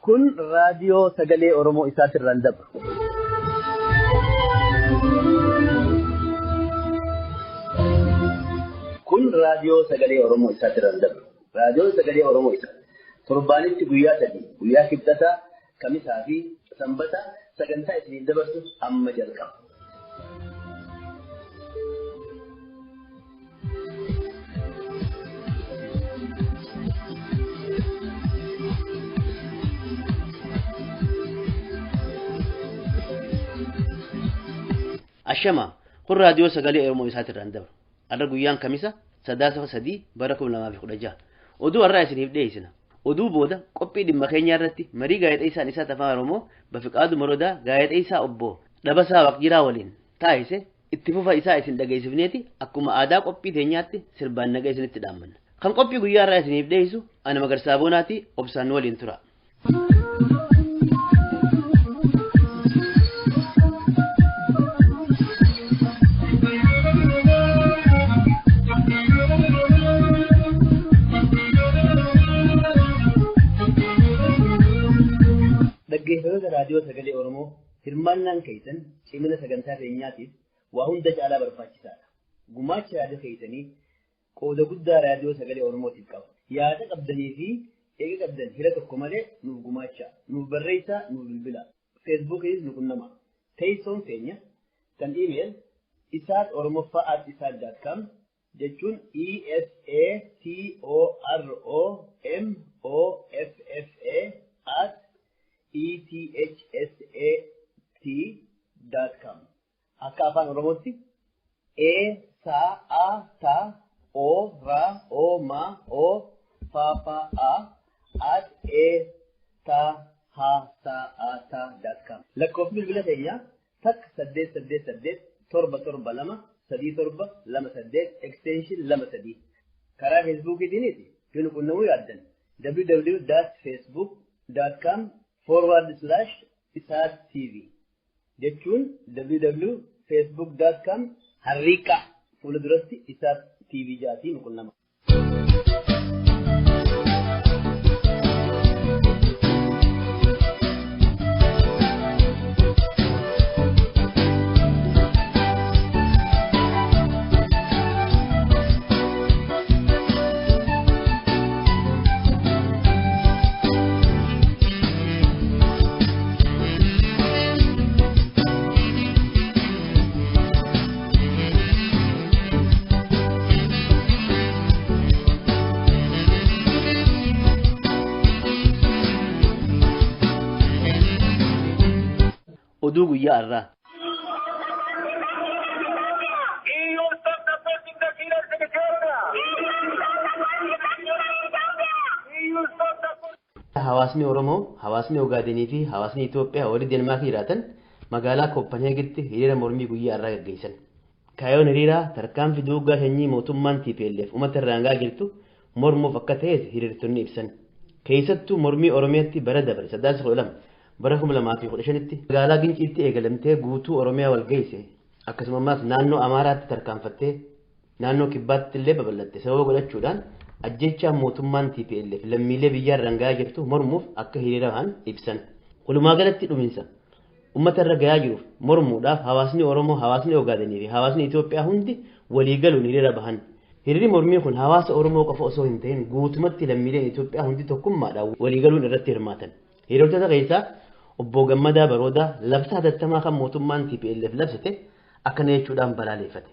Kun raadiyoo sagalee Oromoo isaatirraan dabru. Kun raadiyoo sagalee Oromoo isaatirraan dabru. Raadiyoon sagalee Oromoo isaa torbaanitti guyyaa sadii guyyaa kibxataa, kamisaa fi sanbata sagantaa isiniif dabarsu amma jalqaba. Ashama kun raadiyoo sagalee Oromoo isaatirraan dabru. Har'a guyyaan kamisa 3/3 bara 2016. Oduu har'aa isiniif dhiyeessina. Oduu booda qophii dhimma keenyaa irratti marii gaazexeessaan isaa Afaan Oromoo Bafiqaadu Morodaa gaazexeessaa obbo Dhabasaa Waqjiraa waliin taasise itti fufa isaa isin dhageessifneeti akkuma aadaa qophii teenyaatti sirbaan nagaa isinitti dhaammanna. Kan qophii guyyaa har'aa isiniif dhiyeessu ana Magarsaa Boonaati obsaan nu waliin tura. Dhaggeeffattoota raadiyoo sagalee Oromoo hirmaannaan keessan cimina sagantaa keenyaatiif waa hunda caalaa barbaachisaadha. Gumaacha yaada keessanii qooda guddaa raadiyoo sagalee Oromootiif qaba. Yaada qabdanii fi eega qabdan hira tokko malee nuuf gumaacha, nuuf barreessaa, nuuf bilbila. Feesbuukiinis nu qunnama. Teessoon keenya kan iimeel isaat oromoffaa at isaat dot com jechuun E S A T O R O M O F F A at E T H S A T dot com. Akka afaan Oromootti E S A T O R O M O F F A at E T H S A T dot com. Lakkoofsi bilbila keenyaa takka 8 8 8 7 7 2 3 7 2 8 extension 2 3. Karaa Feesbuukiitiinis yoo nu qunnamuu yaaddan www.facebook.com forward slash isaat tv jechuun www.facebook.com harriiqa fuula duratti isaat tv jaatii nu qunnama. Oduu guyyaa har'aa. Hawaasni Oromoo, hawaasni Ogaadenii fi hawaasni Itoophiyaa warri Deenmaarkii jiraatan magaalaa Kooppanheegitti hiriira mormii guyyaa har'aa gaggeessan. Kaayyoon hiriiraa tarkaanfii duugaa sanyii mootummaan TPLF uummata irraan gahaa jirtu mormuuf akka ta'es hiriirtonni ibsan. Keessattuu mormii Oromiyaatti bara dabre 9/12 bara 2015tti magaalaa Ginciitti eegalamtee guutuu Oromiyaa wal geesse akkasumas naannoo Amaaraatti tarkaanfattee naannoo Kibbaatti illee babal'atte sababa godhachuudhaan ajjechaa mootummaan TPLF lammiilee biyyaa irraan gahaa jirtu mormuuf akka hiriira bahan ibsan. Walumaa galatti dhuminsa uummata irra gahaa jiruuf mormuudhaaf hawaasni Oromoo, hawaasni Ogaadenii fi hawaasni Itoophiyaa hundi walii galuun hiriira bahan. Hiriirri mormii kun hawaasa Oromoo qofa osoo hin ta'in guutumatti lammiileen Itoophiyaa hundi tokkummaadhaan walii galuun irratti hirmaatan. Hiriirtota keessaa obbo Gammadaa Baroodaa labsa hatattamaa kan mootummaan TPLF labsite akkana jechuudhaan balaaleffate.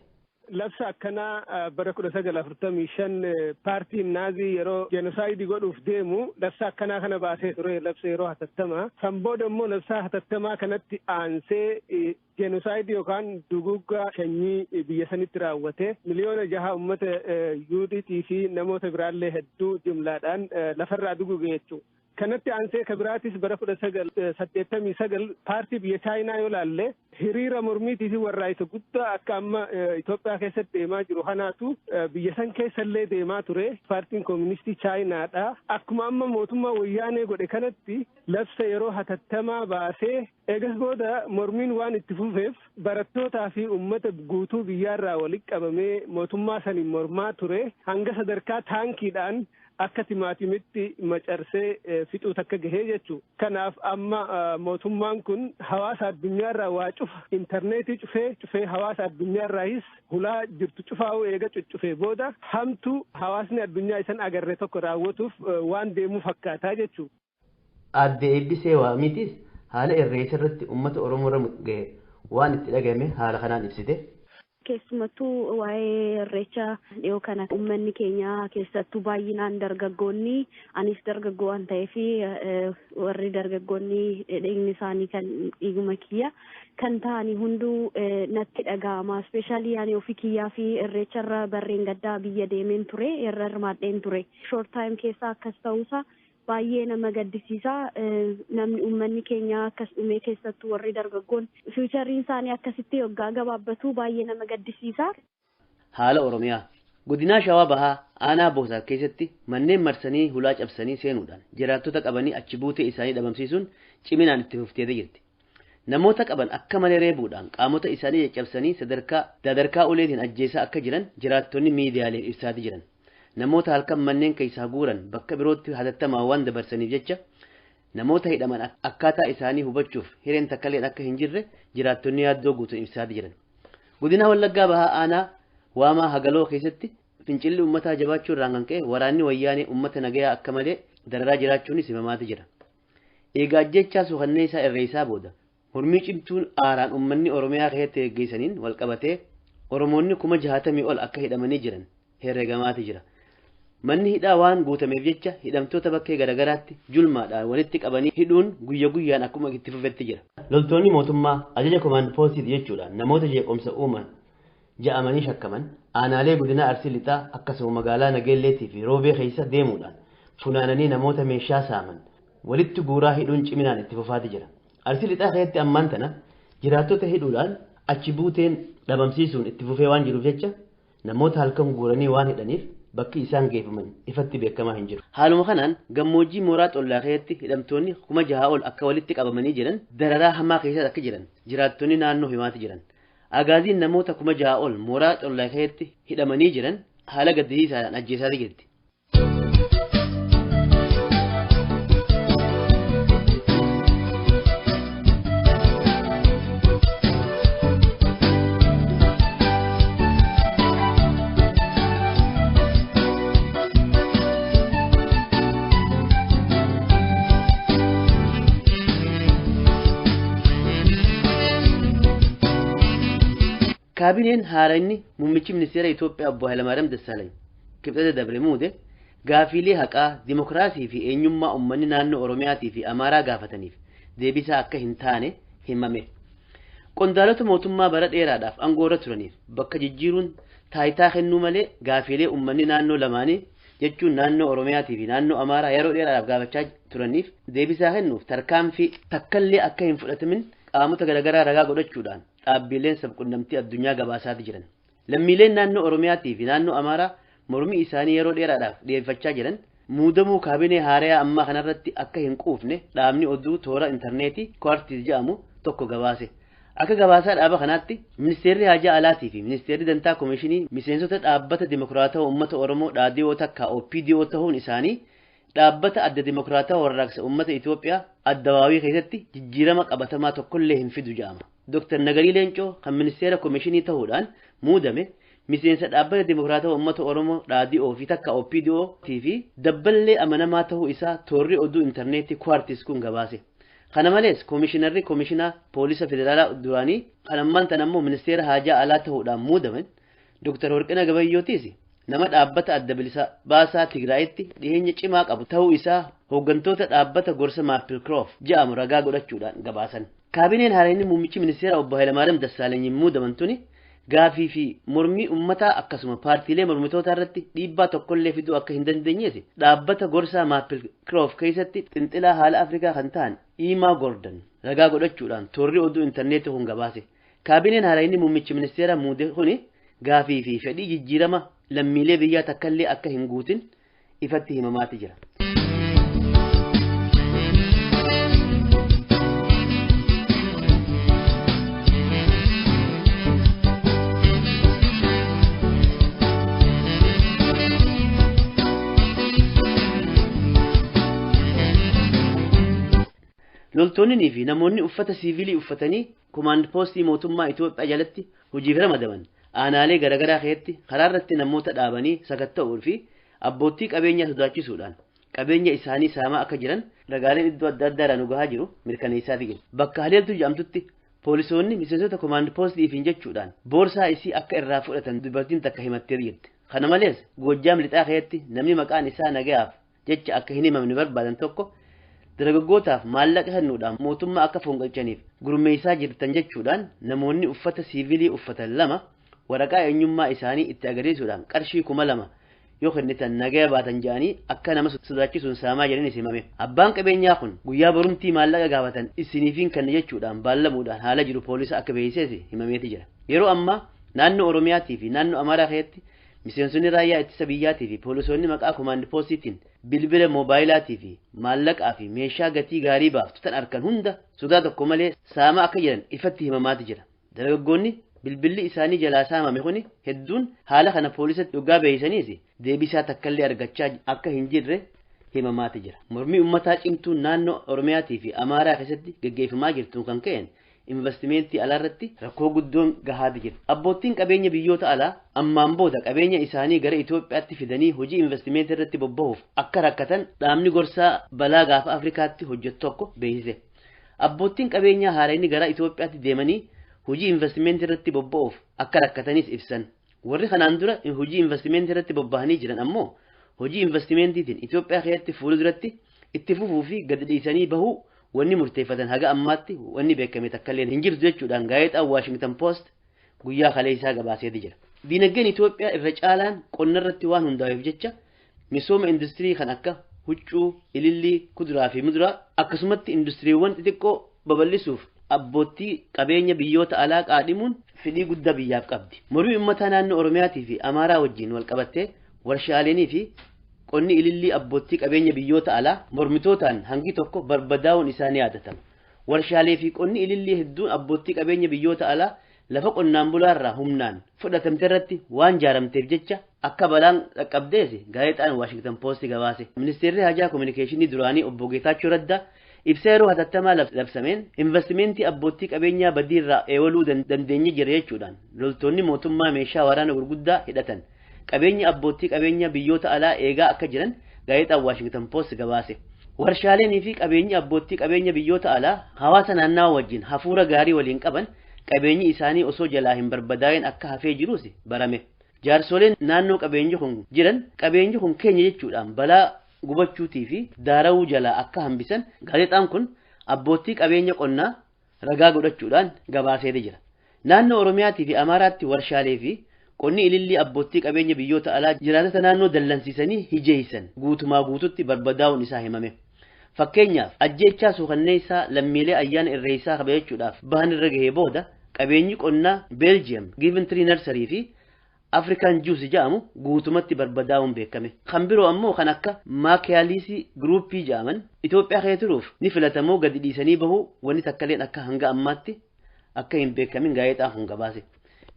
Labsa akkanaa bara 1945 paartiin Naazii yeroo jenosaayidii godhuuf deemu labsa akkanaa kana baasee ture labsa yeroo hatattamaa. San booda immoo labsa hatattamaa kanatti aansee jenosaayidii yookaan duguggaa sanyii biyya sanitti raawwate 6 miliyoona uummata Yuudiitii fi namoota biraallee hedduu jumlaadhaan lafarraa duguge jechuudha. Kanatti aansee kabiraatis bara 1989 paartii biyya Chaayinaa yoo laalle hiriira mormiitii fi warraa'isa guddaa akka amma Itoophiyaa keessatti deemaa jiru kanaatu biyya san keessallee deemaa ture. Paartiin Kooministii Chaayinaadha. Akkuma amma mootummaa wayyaanee godhe kanatti labsa yeroo hatattamaa baasee eegas booda mormiin waan itti fufeef barattootaa fi uummata guutuu biyyaarraa walitti qabamee mootummaa saniin mormaa ture hanga sadarkaa taankiidhaan akka timaatimitti macarsee fixuu takka gahee jechuudha. Kanaaf amma mootummaan kun hawaasa addunyaarraa waa cufa intarneetii cufee hawaasa addunyaarraayis hulaa jirtu cufaa'uu eega cuccufee booda hamtu hawaasni addunyaa isan agarre tokko raawwatuuf waan deemuu fakkaataa jechuudha. Aadde Eebbisee Waamiitis haala irreecha irratti uummata Oromoo irra gahe waan itti dhagahame haala kanaan ibsite. Keessumattuu waa'ee irreecha dhiyoo kana uummanni keenya keessattuu baay'inaan dargaggoonni, anis dargaggoo waan ta'eef warri dargaggoonni dhiigni isaanii kan dhiiguma kiyya kan ta'anii hunduu natti dhaga'ama. Ispeeshaalii ani ofii kiyyaa fi irreecha irra barreen gaddaa biyya deemeen ture, irra hirmaadheen ture. Shoort taayim keessaa akkas ta'uusaa baay'ee nama gaddisiisa. Namni uummanni keenya akkas dhumee keessattuu warri dargaggoon fiichariin isaanii akkasitti yoggaa gabaabbatu baay'ee nama gaddisiisa. Haala Oromiyaa godinaa Shawaa Bahaa aanaa Boosaa keessatti manneen marsanii hulaa cabsanii seenuudhaan jiraattota qabanii achi buutee isaanii dhabamsiisuun ciminaan itti fuftee jirti. Namoota qaban akka malee reebuudhaan qaamota isaanii caccabsanii sadarkaa uleetiin ajjeesaa akka jiran jiraattonni miidiyaaleef ibsaati jiran. Namoota halkan manneen keessaa guuran bakka birootti hatattamaa waan dabarsaniif jecha namoota hidhaman akkaataa isaanii hubachuuf hireen takkaleen akka hin jirre jiraattonni yaaddoo guutuun ibsaati jiran. Godina Wallaggaa Bahaa aanaa Waamaa Hagaloo keessatti fincilli uummataa jabaachuu irraan kan ka'e waraanni wayyaanee uummata nagayaa akka malee dararaa jiraachuunis himamaati jira. Egaa ajjechaa suukanneessaa irreessaa booda mormii cimtuun aaraan uummanni Oromiyaa keessatti geggeessaniin walqabatee Oromoonni 60,000 ol akka hidhamanii jiran herregamaati jira. Manni hidhaa waan guutameef jecha hidhamtoota bakkee garaagaraatti julmaadhaan walitti qabanii hidhuun guyya guyyaan akkuma itti fufetti jira. Loltoonni mootummaa ajaja komaand poostiiti jechuudhaan namoota jeequmsa uuman ja'amanii shakkaman aanaalee godina Arsii Lixaa akkasuma magaalaa Nageelleetii fi Roobee keessa deemuudhaan funaananii namoota meeshaa saaman walitti guuraa hidhuun ciminaan itti fufaati jira. Arsii Lixaa keessatti ammaan tana jiraattota hidhuudhaan achi buuteen dhabamsiisuun itti fufee waan jiruuf jecha namoota halkan guuranii waan hidhaniif bakki isaan geeffaman ifatti beekamaa hin jiru. Haaluma kanaan gammoojjii mooraa xollaa keessatti hidhamtoonni 6,000 ol akka walitti qabamanii jiran dararaa hamaa keessa akka jiran jiraattonni naannoo himaati jiran. Agaaziin namoota 6,000 ol mooraa xollaa keessatti hidhamanii jiran haala gaddisiisaadhaan ajjeesaa jirti. Kaabineen haaraan muummichi ministeera Itoophiyaa obbo Hayilamaariyaam Dassaalany kibxata dabre muude gaafiilee haqaa dimokiraasii fi eenyummaa uummanni naannoo Oromiyaatii fi Amaaraa gaafataniif deebisaa akka hin taane himame. Qondaalota mootummaa bara dheeraadhaaf aangoo irra turaniif bakka jijjiiruun taayitaa kennuu malee gaafiilee uummanni naannoo lamaanii jechuun naannoo Oromiyaatii fi naannoo Amaaraa yeroo dheeraadhaaf gaafachaa turaniif deebisaa kennuuf tarkaanfii takkallee akka hin fudhatamin qaamota garaagaraa ragaa godhachuudhaan dhaabbileen sabquunnamtii addunyaa gabaasaati jiran. Lammiileen naannoo Oromiyaatii fi naannoo Amaaraa mormii isaanii yeroo dheeraadhaaf dhiyeeffachaa jiran muudamuu kaabinee haarayaa ammaa kanarratti akka hin quufne dhaabni oduu toora intarneetii Kwartiz jedhamu tokko gabaase. Akka gabaasaa dhaaba kanaatti ministeerri haajaa alaatii fi ministeerri dantaa koomishinii miseensota dhaabbata dimokiraatawaa uummata Oromoo dhaadhiyoo takka OPDO ta'uun isaanii dhaabbata adda dimokiraatawaa warraaqsa uummata Itoophiyaa addawaawii keessatti jijjiirama qabatamaa tokkollee hin fidu jedhama. Dr. Nagarii Leencoo kan ministeera koomishinii ta'uudhaan muudame miseensa dhaabbata dimokiraatawaa uummata Oromoo dhaadhiyoo fi takka OPDO fi dabballee amanamaa ta'uu isaa toorri oduu intarneetii Kwartiz kun gabaase. Kana malees koomishinarri koomishinaa poolisa federaalaa duraanii kan ammaan tan ammoo ministeera haajaa alaa ta'uudhaan muudaman Dr. Warqinaa Gabayyootis nama dhaabbata adda bilisa baasaa Tigraayitti dhiyeenya cimaa qabu ta'uu isaa hooggantoota dhaabbata gorsa Maapilkroof jedhamu ragaa godhachuudhaan gabaasan. Kaabineen haaraan muummichi ministeera obbo Hayilamaariyaam Dassaalenyiin muudaman tuni gaafii fi mormii uummataa akkasuma paartiilee mormitootaa irratti dhiibbaa tokkollee fiduu akka hin dandeenyees dhaabbata gorsaa Maapilkroof keessatti xinxilaa haala Afrikaa kan ta'an Imaa Gordon ragaa godhachuudhaan toorri oduu intarneetii kun gabaase. Kaabineen haaraan muummichi ministeera muude kuni gaafii fi fedhii jijjiirama lammiilee biyyaa takkallee akka hin guutin ifatti himamaati jira. Loltoonnii fi namoonni uffata siivilii uffatanii komaand poostii mootummaa Itoophiyaa jalatti hojiif ramadaman aanaalee garaagaraa keessatti karaa irratti namoota dhaabanii sakatta'uu fi abbootii qabeenyaa sodaachisuudhaan qabeenya isaanii saamaa akka jiran ragaaleen iddoo adda addaa nu gahaa jiru mirkaneessaa jira. Bakka haleeltu jedhamtutti poolisoonni miseensota komaand poostiifiin jechuudhaan boorsaa isii akka irraa fudhatan dubartiin takka himattee jirti. Kana malees Goojjaam lixaa keessatti namni maqaan isaa nagayaaf jecha akka hin himamne barbaadan tokko dargaggootaaf maallaqa kennuudhaan mootummaa akka fonqolchaniif gurmeessaa jirtan jechuudhaan namoonni uffata siivilii uffatan lama waraqaa eenyummaa isaanii itti agarsiisuudhaan qarshii 2000 yoo kennitan nagaya baatan jedhanii akka nama sodaachisuun saamaa jedhanis himame. Abbaan qabeenyaa kun guyyaa borumtii maallaqa gaafatan isiniifiin kenna jechuudhaan baallamuudhaan haala jiru poolisa akka beeksises himameeti jira. Yeroo ammaa naannoo Oromiyaatii fi naannoo Amaaraa keessatti miseensonni raayyaa ittisa biyyaatii fi poolisoonni maqaa komaand poostiitiin bilbila moobaayilaatii fi maallaqaa fi meeshaa gatii gaarii baaftu tan arkan hunda sodaa tokko malee saamaa akka jiran ifatti himamaati jira. Dargaggoonni bilbilli isaanii jalaa saamame kuni hedduun haala kana poolisatti dhugaa beeksisaniis deebisaa takkallee argachaa akka hin jirre himamaati jira. Mormii uummataa cimtuun naannoo Oromiyaatii fi Amaaraa keessatti gaggeeffamaa jirtuun kan ka'een investimentii alaa irratti rakkoo guddoon gahaati jira. Abboottiin qabeenya biyyoota alaa ammaan booda qabeenya isaanii gara Itoophiyaatti fidanii hojii investimentii irratti bobbahuuf akka rakkatan dhaabni gorsaa balaa gaafa Afrikaatti hojjetu tokko beeksise. Abboottiin qabeenyaa haaraan gara Itoophiyaatti deemanii hojii investimentii irratti bobba'uuf akka rakkatanis ibsan. Warri kanaan dura hojii investimentii irratti bobba'anii jiran ammoo hojii investimentiitiin Itoophiyaa keessatti fuulduratti itti fufuu fi gadi dhiisanii bahuu wanni murteeffatan haga ammaatti wanni beekame takkallee hin jirtu jechuudhaan gaazexaan Washington Post guyyaa kaleessaa gabaaseeti jira. Diinagdeen Itoophiyaa irra caalaan qonna irratti waan hundaa'eef jecha misooma industirii kan akka huccuu, ilillii, kuduraa fi muduraa akkasumatti industiriiwwan xixiqqoo babal'isuuf abbootii qabeenya biyyoota alaa qaadhimuun fedhii guddaa biyyaaf qabdi. Mormii uummataa naannoo Oromiyaatii fi Amaaraa wajjin wal qabattee warshaaleenii fi qonni ilillii abbootii qabeenya biyyoota alaa mormitootaan hangi tokko barbadaa'uun isaanii yaadatama. Warshaalee fi qonni ilillii hedduun abbootii qabeenya biyyoota alaa lafa qonnaan bulaarraa humnaan fudhatamte irratti waan jaaramteef jecha akka balaan qaqqabdees gaazexaan Washington Post gabaase. Ministeerri Hajaa Kominikeeshinii duraanii obbo Geetaachoo Raddaa ibsa yeroo hatattamaa labsameen investimentii abbootii qabeenyaa badiirraa eewaluu dandeenye jira jechuudhaan loltoonni mootummaa meeshaa waraana gurguddaa hidhatan qabeenya abbootii qabeenyaa biyyoota alaa eegaa akka jiran gaazexaan Washington Post gabaase. Warshaaleenii fi qabeenyi abbootii qabeenya biyyoota alaa hawaasa naannawa wajjin hafuura gaarii waliin qaban qabeenyi isaanii osoo jalaa hin barbadaa'in akka hafee jirus barame. Jaarsoleen naannoo qabeenyi kun jiran qabeenyi kun keenya jechuudhaan balaa gubachuutii fi daarawuu jalaa akka hambisan gaazexaan kun abbootii qabeenya qonnaa ragaa godhachuudhaan gabaaseeti jira. Naannoo Oromiyaatii fi Amaaraatti warshaalee fi qonni ilillii abbootii qabeenya biyyoota alaa jiraatota naannoo dallansiisanii hijeeysan guutumaa guututti barbadaa'uun isaa himame. Fakkeenyaaf ajjeechaa suukanneessaa lammiilee ayyaana irreessaa kabajachuudhaaf bahan irra gahee booda qabeenyi qonnaa Beeljiyeem Giventree Nursery fi African Juice jedhamu guutumatti barbadaa'uun beekame. Kan biroo ammoo kan akka Maakiyaaliisii Giruuppii jedhaman Itoophiyaa keessa turuuf ni filatamoo gadi dhiisanii bahuu wanni takkaleen akka hanga ammaatti akka hin beekamin gaazexaan kun gabaase.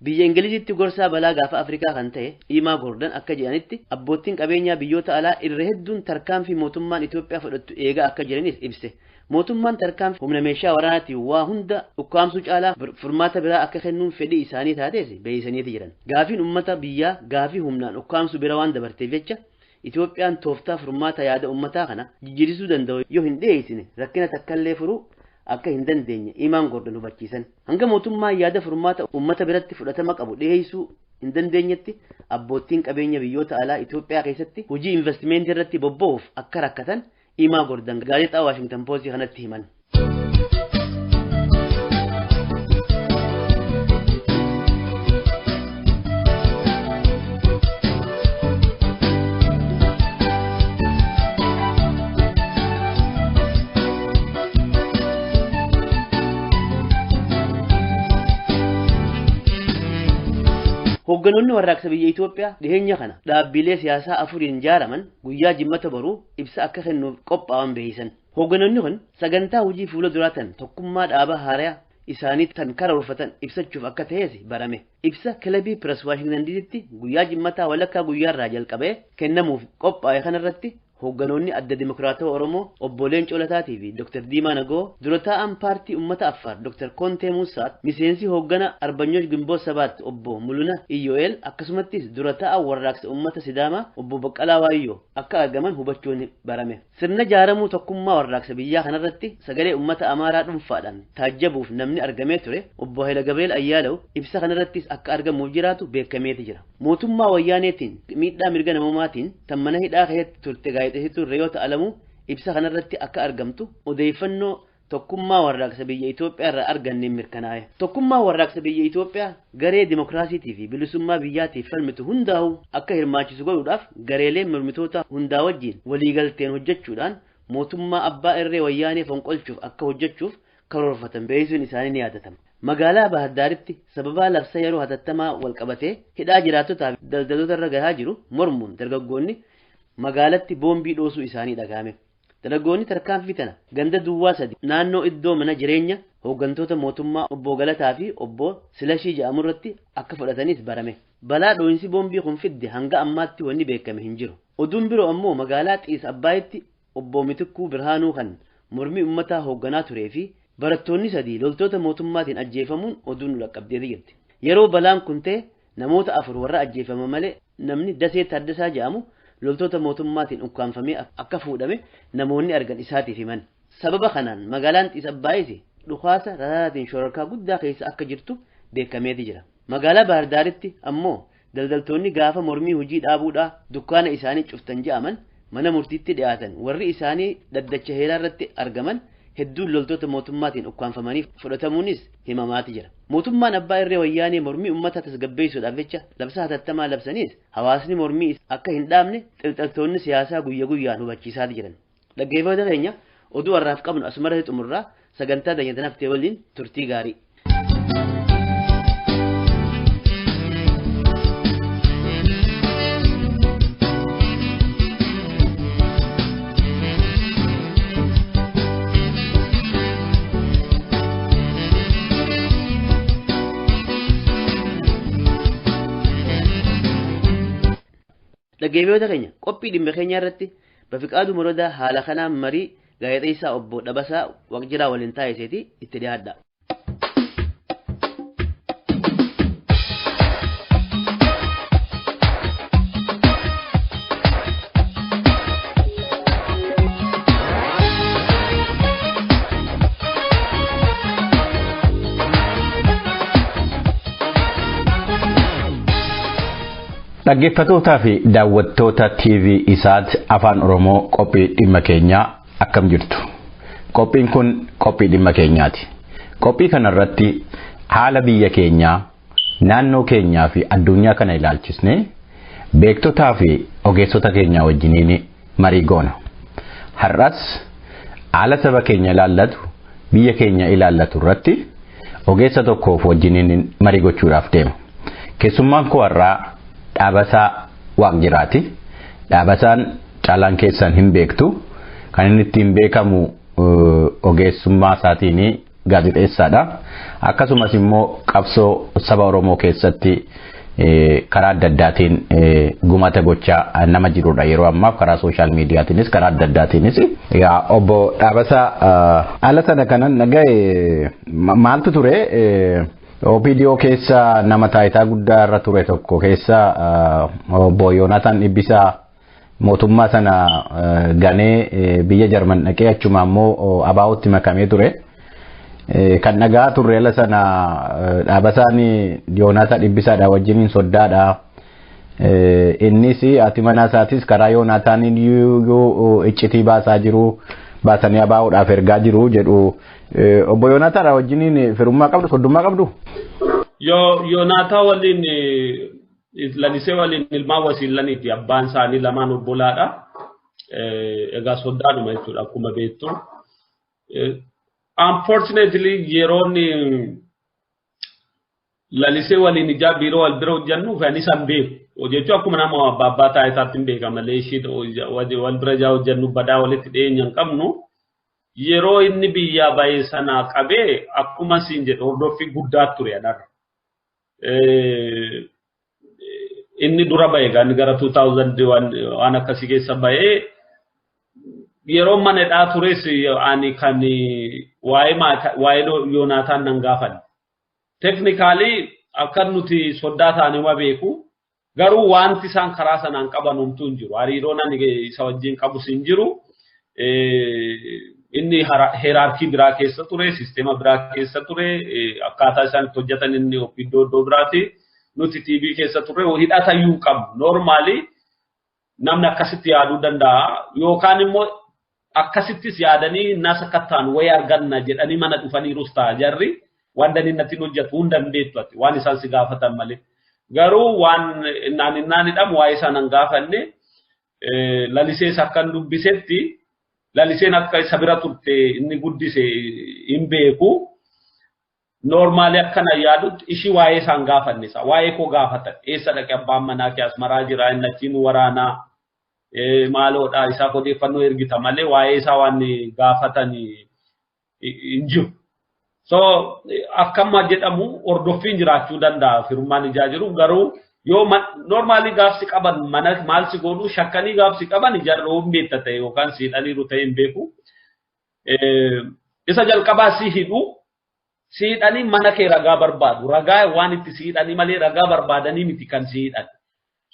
Biyya Ingilizitti gorsaa balaa gaafa Afrikaa kan ta'e Imaa Gordon akka jedhanitti abboottiin qabeenyaa biyyoota alaa irra hedduun tarkaanfii mootummaan Itoophiyaa fudhattu eegaa akka jiranis ibse. Mootummaan tarkaanfii humna meeshaa waraanaatiin waa hunda ukkaamsuu caalaa furmaata biraa akka kennuun fedhii isaanii taates beeksisaniiti jiran. Gaafiin uummata biyyaa gaafii humnaan ukkaamsuu bira waan dabarteef jecha Itoophiyaan tooftaa furmaata yaada uummataa kana jijjiirsuu danda'u yoo hin dhiyeessine rakkina takkallee furuu akka hin dandeenye Imaan Gordon hubachiisan. Hanga mootummaan yaada furmaata uummata biratti fudhatama qabu dhiyeessuu hin dandeenyetti abboottiin qabeenya biyyoota alaa Itoophiyaa keessatti hojii investimentii irratti bobba'uuf akka rakkatan Imaa Gordon gaazexaa Washington Post kanatti himan. Hoogganoonni warraaqsa biyya Itoophiyaa dhiheenya kana dhaabbilee siyaasaa afuriin ijaaraman guyyaa jimmata boruu ibsa akka kennuuf qophaa'an beeksisan. Hoogganoonni kun sagantaa hojii fuula duraa tan tokkummaa dhaaba haaraa isaanii tan karoorfatan ibsachuuf akka ta'es barame. Ibsa kilabii Pirees Waashingtan DC'tti guyyaa jimmataa walakkaa guyyaarraa jalqabee kennamuuf qophaa'e kanarratti hoogganoonni adda Dimokiraatawaa Oromoo obbo Leencoo Lataatii fi Dr. Diimaa Nagoo, dura taa'aan paartii Uummata Affaar Dr. Kontee Muusaat, miseensi hooggana Arbanyooj Gimboot Sabaat obbo Muluna Iyyo'eel, akkasumattis dura taa'aan warraaqsa Uummata Sidaamaa obbo Baqqalaa Waayyoo akka argaman hubachuun barame. Sirna jaaramuu tokkummaa warraaqsa biyyaa kanarratti sagalee uummata Amaaraa dhuunfaadhaan taajjabuuf namni argamee ture obbo Hayila Gabriel Ayyaalaw ibsa kanarrattis akka argamuuf jiraatu beekameeti jira. Mootummaa wayyaaneetiin miidhaa mirga namummaatiin tan mana hidhaa keessatti turte gaazexeessituu Reeyoota Alamuu ibsa kanarratti akka argamtu odeeffannoo tokkummaa warraaqsa biyya Itoophiyaa irraa arganneen mirkanaa'e. Tokkummaa warraaqsa biyya Itoophiyaa garee dimokiraasiitii fi bilisummaa biyyaatiif falmitu hundaa'u akka hirmaachisu godhuudhaaf gareelee mormitoota hundaa wajjin waliigalteen hojjechuudhaan mootummaa abbaa irree wayyaanee fonqolchuuf akka hojjechuuf karoorfatan beeksisuun isaanii ni yaadatama. Magaalaa Baahirdaaritti sababaa labsa yeroo hatattamaa wal qabatee hidhaa jiraattotaa fi daldaloota irra gahaa jiru mormuun dargaggoonni magaalatti boombii dhoosuu isaanii dhagahame. Dargaggoonni tarkaanfii tana ganda duwwaa sadi naannoo iddoo mana jireenya hooggantoota mootummaa obbo Galataa fi obbo Silashii jedhamu irratti akka fudhatanis barame. Balaa dhoohinsi boombii kun fidde hanga ammaatti wanni beekame hin jiru. Oduun biroo ammoo magaalaa Xiis Abbaayitti obbo Mitikkuu Birhaanuu kan mormii uummataa hoogganaa turee fi barattoonni sadii loltoota mootummaatiin ajjeefamuun oduun nu dhaqqabdeeti jirti. Yeroo balaan kun ta'e namoota afur warra ajjeefama malee namni Dasee Taaddasaa jedhamu loltoota mootummaatiin ukkaanfamee akka fuudhame namoonni argan isaatiif himan. Sababa kanaan magaalaan Xiis Abbaayis dhukaasa rasaasaatiin shororkaa guddaa keessa akka jirtu beekameeti jira. Magaalaa Baahirdaaritti ammoo daldaltoonni gaafa mormii hojii dhaabuudhaa dukkaana isaanii cuftan je'aman mana murtiitti dhiyaatan warri isaanii dhaddacha heeraa irratti argaman hedduun loltoota mootummaatiin ukkaanfamanii fudhatamuunis himamaati jira. Mootummaan abbaa irree wayyaanee mormii uummata tasgabbeessuudhaaf jecha labsa hatattamaa labsaniis hawaasni mormii akka hin dhaabne xilxaltoonni siyaasaa guyya guyyaan hubachiisaati jiran. Dhaggeeffattoota keenya oduu har'aaf qabnu asumarratti xumurraa sagantaa dayyatan haftee waliin turtii gaarii. Dhaggeeffattoota keenya qophii dhimma keenya irratti Bafiqaaduu Morodaa haala kanaan marii gaazexeessaa obbo Dhabasaa Waqjiraa waliin taasiseeti itti dhiyaadha. Dhaggeeffattootaa fi daawwattoota TV isaat afaan Oromoo qophii dhimma keenyaa akkam jirtu. Qophiin kun qophii dhimma keenyaati. Qophii kanarratti haala biyya keenyaa, naannoo keenyaa fi addunyaa kana ilaalchisnee beektotaa fi ogeessota keenyaa wajjiniin marii goona. Har'as haala saba keenya ilaallatu, biyya keenya ilaallatu irratti ogeessa tokkoof wajjiniin marii gochuudhaaf deema. Keessummaan koo har'aa Dhaabasaa Waaqjiraati. Dhaabasaan caalaan keessan hin beektu. Kan inni ittiin beekamu ogeessummaa isaatiin gaazexeessaadha. Akkasumas immoo qabsoo saba Oromoo keessatti karaa adda addaatiin gumaata gochaa nama jirudha yeroo ammaaf karaa sooshaal miidiyaatiinis karaa adda addaatiinis. Egaa obbo Dhaabasaa haala sana kanan dhaga'e maaltu ture? OPDO keessa nama taayitaa guddaa irra ture tokko keessa obbo Yoonaataan Dhibbisaa mootummaa sana ganee biyya Jarman dhaqee achuma immoo ABO'tti makamee ture. Kan dhagaa turre ala sana dhaabasaan Yoonaataan Dhibbisaadha wajjiniin soddaadha. Innis ati mana isaatis karaa Yoonaataan iccitii baasaa jiru baasanii ABO'dhaaf ergaa jiru jedhu. Obbo Yoonaataan wajjiniin firummaa qabdu soddummaa qabdu? Yoonaataa waliin lalisee waliin ilmaan wasiillaniiti abbaan isaanii lamaan obbolaadha. Egaa soddaadhuma jechuudha akkuma beektu. Unfortunately yeroon lalisee waliin ijaa biiroo wal bira hojjennuuf ani isaan beeku. Jechuun akkuma nama abbaa taayitaatti hin beeka malee ishii wal bira ijaa hojjennu badaa walitti dhiyeenya hin qabnu. Yeroo inni biyyaa ba'e sana qabee akkuma siin jedhe hordoffii guddaa ture anarra. Inni dura ba'e gara 2000 waan akkasii keessa ba'ee Yeroo mana hidhaa tures ani kan waa'ee Yoonaataan nan gaafanne. Teknikaalii akka nuti soddaa taane ma beeku garuu wanti isaan karaa sanaan qaban homtuu hin jiru. Hariiroon ani isa wajjin qabus hin jiru. Inni hierarkii biraa keessa ture, sisteema biraa keessa ture, akkaataa isaan itti hojjetan inni iddoo iddoo biraati. Nuti TV keessa ture hidhata iyyuu qabnu. Noormaali namni akkasitti yaaduu danda'a yookaan immoo akkasittis yaadanii nas akka ta'an wayii arganna jedhanii mana dhufaniirus ta'a jarri waan danii natti hojjetu hunda hin beektu ati waan isaan si gaafatan malee. Garuu waan innaan hidhamu waa'ee isaan hin gaafanne lalisees akkan dubbisetti laliseen akka isa bira turte inni guddise hin beeku. Noormaali akkana yaadutti ishii waa'ee isaan gaafanne isa waa'ee koo gaafatan eessa dhaqe abbaan manaa kee asmaraa jira inni achiin waraanaa maaloodha isaaf odeeffannoo ergita malee waa'ee isaa waan gaafatan hin jiru. So akkama jedhamu hordoffiin jiraachuu danda'a firummaan ijaa jiru garuu yoo noormaali gaafsi qaban mana maal si godhu shakkanii gaafsi qaban ijaarroo hin beekta ta'e yookaan si hidhaniiru ta'e hin beeku. Isa jalqabaa si hidhu si hidhanii mana kee ragaa barbaadu ragaa waan itti si hidhanii malee ragaa barbaadanii miti kan si hidhan.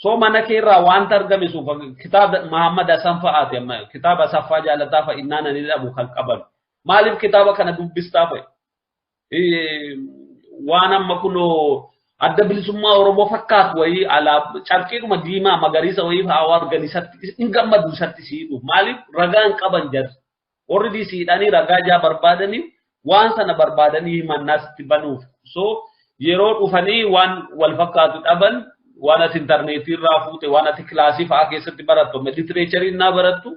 So mana kee irraa wanta argame suufa kitaaba Muhammad Hassan fa'aati amma kitaaba Asaffaa Jaalataa fa'a innaan ani dhabu kan qaban. Maaliif kitaaba kana dubbistaa fa'i? Waan amma kunoo adda bilisummaa Oromoo fakkaatu wayii alaa carqiidhuma diimaa magariisa wayii fa'aa argan isatti hin gammadu isatti si hidhu. Maaliif ragaa hin qaban jarri? Warri si hidhanii ragaa jaa barbaadanii waan sana barbaadanii himannaas itti banuuf. So yeroo dhufanii waan wal fakkaatu dhaban waan ati intarneetii irraa fuute waan ati kilaasii fa'aa keessatti barattu litireecharii naa barattu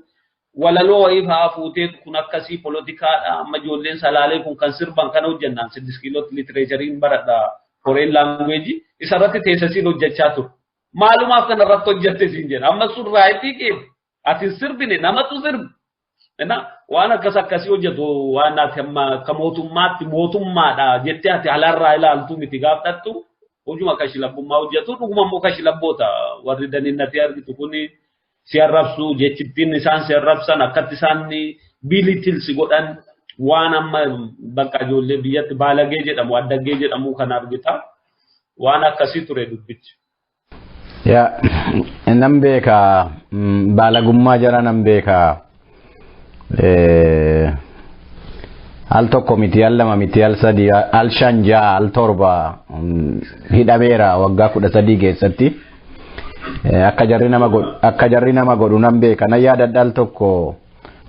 walaloo wayii fa'aa fuutee kun akkasii poolotikaadha amma ijoolleen salaalee kun kan sirban kana hojjennaan 6 kiilootti litireechariin baradha foreign language isarratti teessasiin hojjechaa ture. Maalumaaf kana irratti hojjette siin jedha amma sun raayitii kee ati sirbine namatu sirbi. Waan akkas akkasii hojjetu waan ati amma akka mootummaatti mootummaadha jettee ati alaarraa ilaaltu miti gaafadhattu. Hojuma kashilabbummaa hojjetu dhuguma immoo kashilabboota warri daniinnatee argitu kun si arrabsu jechittiin isaan si arrabsan akkatti isaan biilitilsi godhan waan amma bakka ijoollee biyyatti baalagee jedhamu addaggee jedhamu kan argita waan akkasii ture dubbichi. Yaa nan beeka baalagummaa jara nan beeka al tokko miti al lama miti al sadi al shan ja'a al torba hidhameera waggaa 13 keessatti akka jarri nama godhu nan beeka nan yaadadha al tokko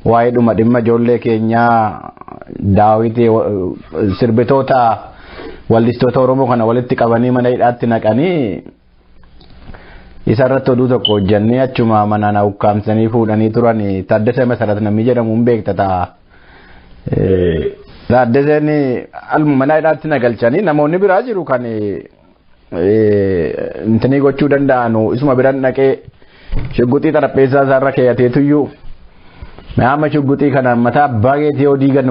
waa'ee dhuma dhimma ijoollee keenyaa daawwitii sirbitoota wallistoota Oromoo kana walitti qabanii mana hidhaatti naqanii isarratti oduu tokko hojjannee achuma mana na ukkaamsanii fuudhanii turan Taaddasee Masarat namni jedhamu hin beekta ta'a. Taaddaseen alma mana hidhaatti na galchanii namoonni biraa jiru kan intinii gochuu danda'an isuma biraan dhaqee shugguxii xarapheessaa isaarra keeyyateetuyyuu amma shugguxii kana mataa abbaa keetii yoo diigan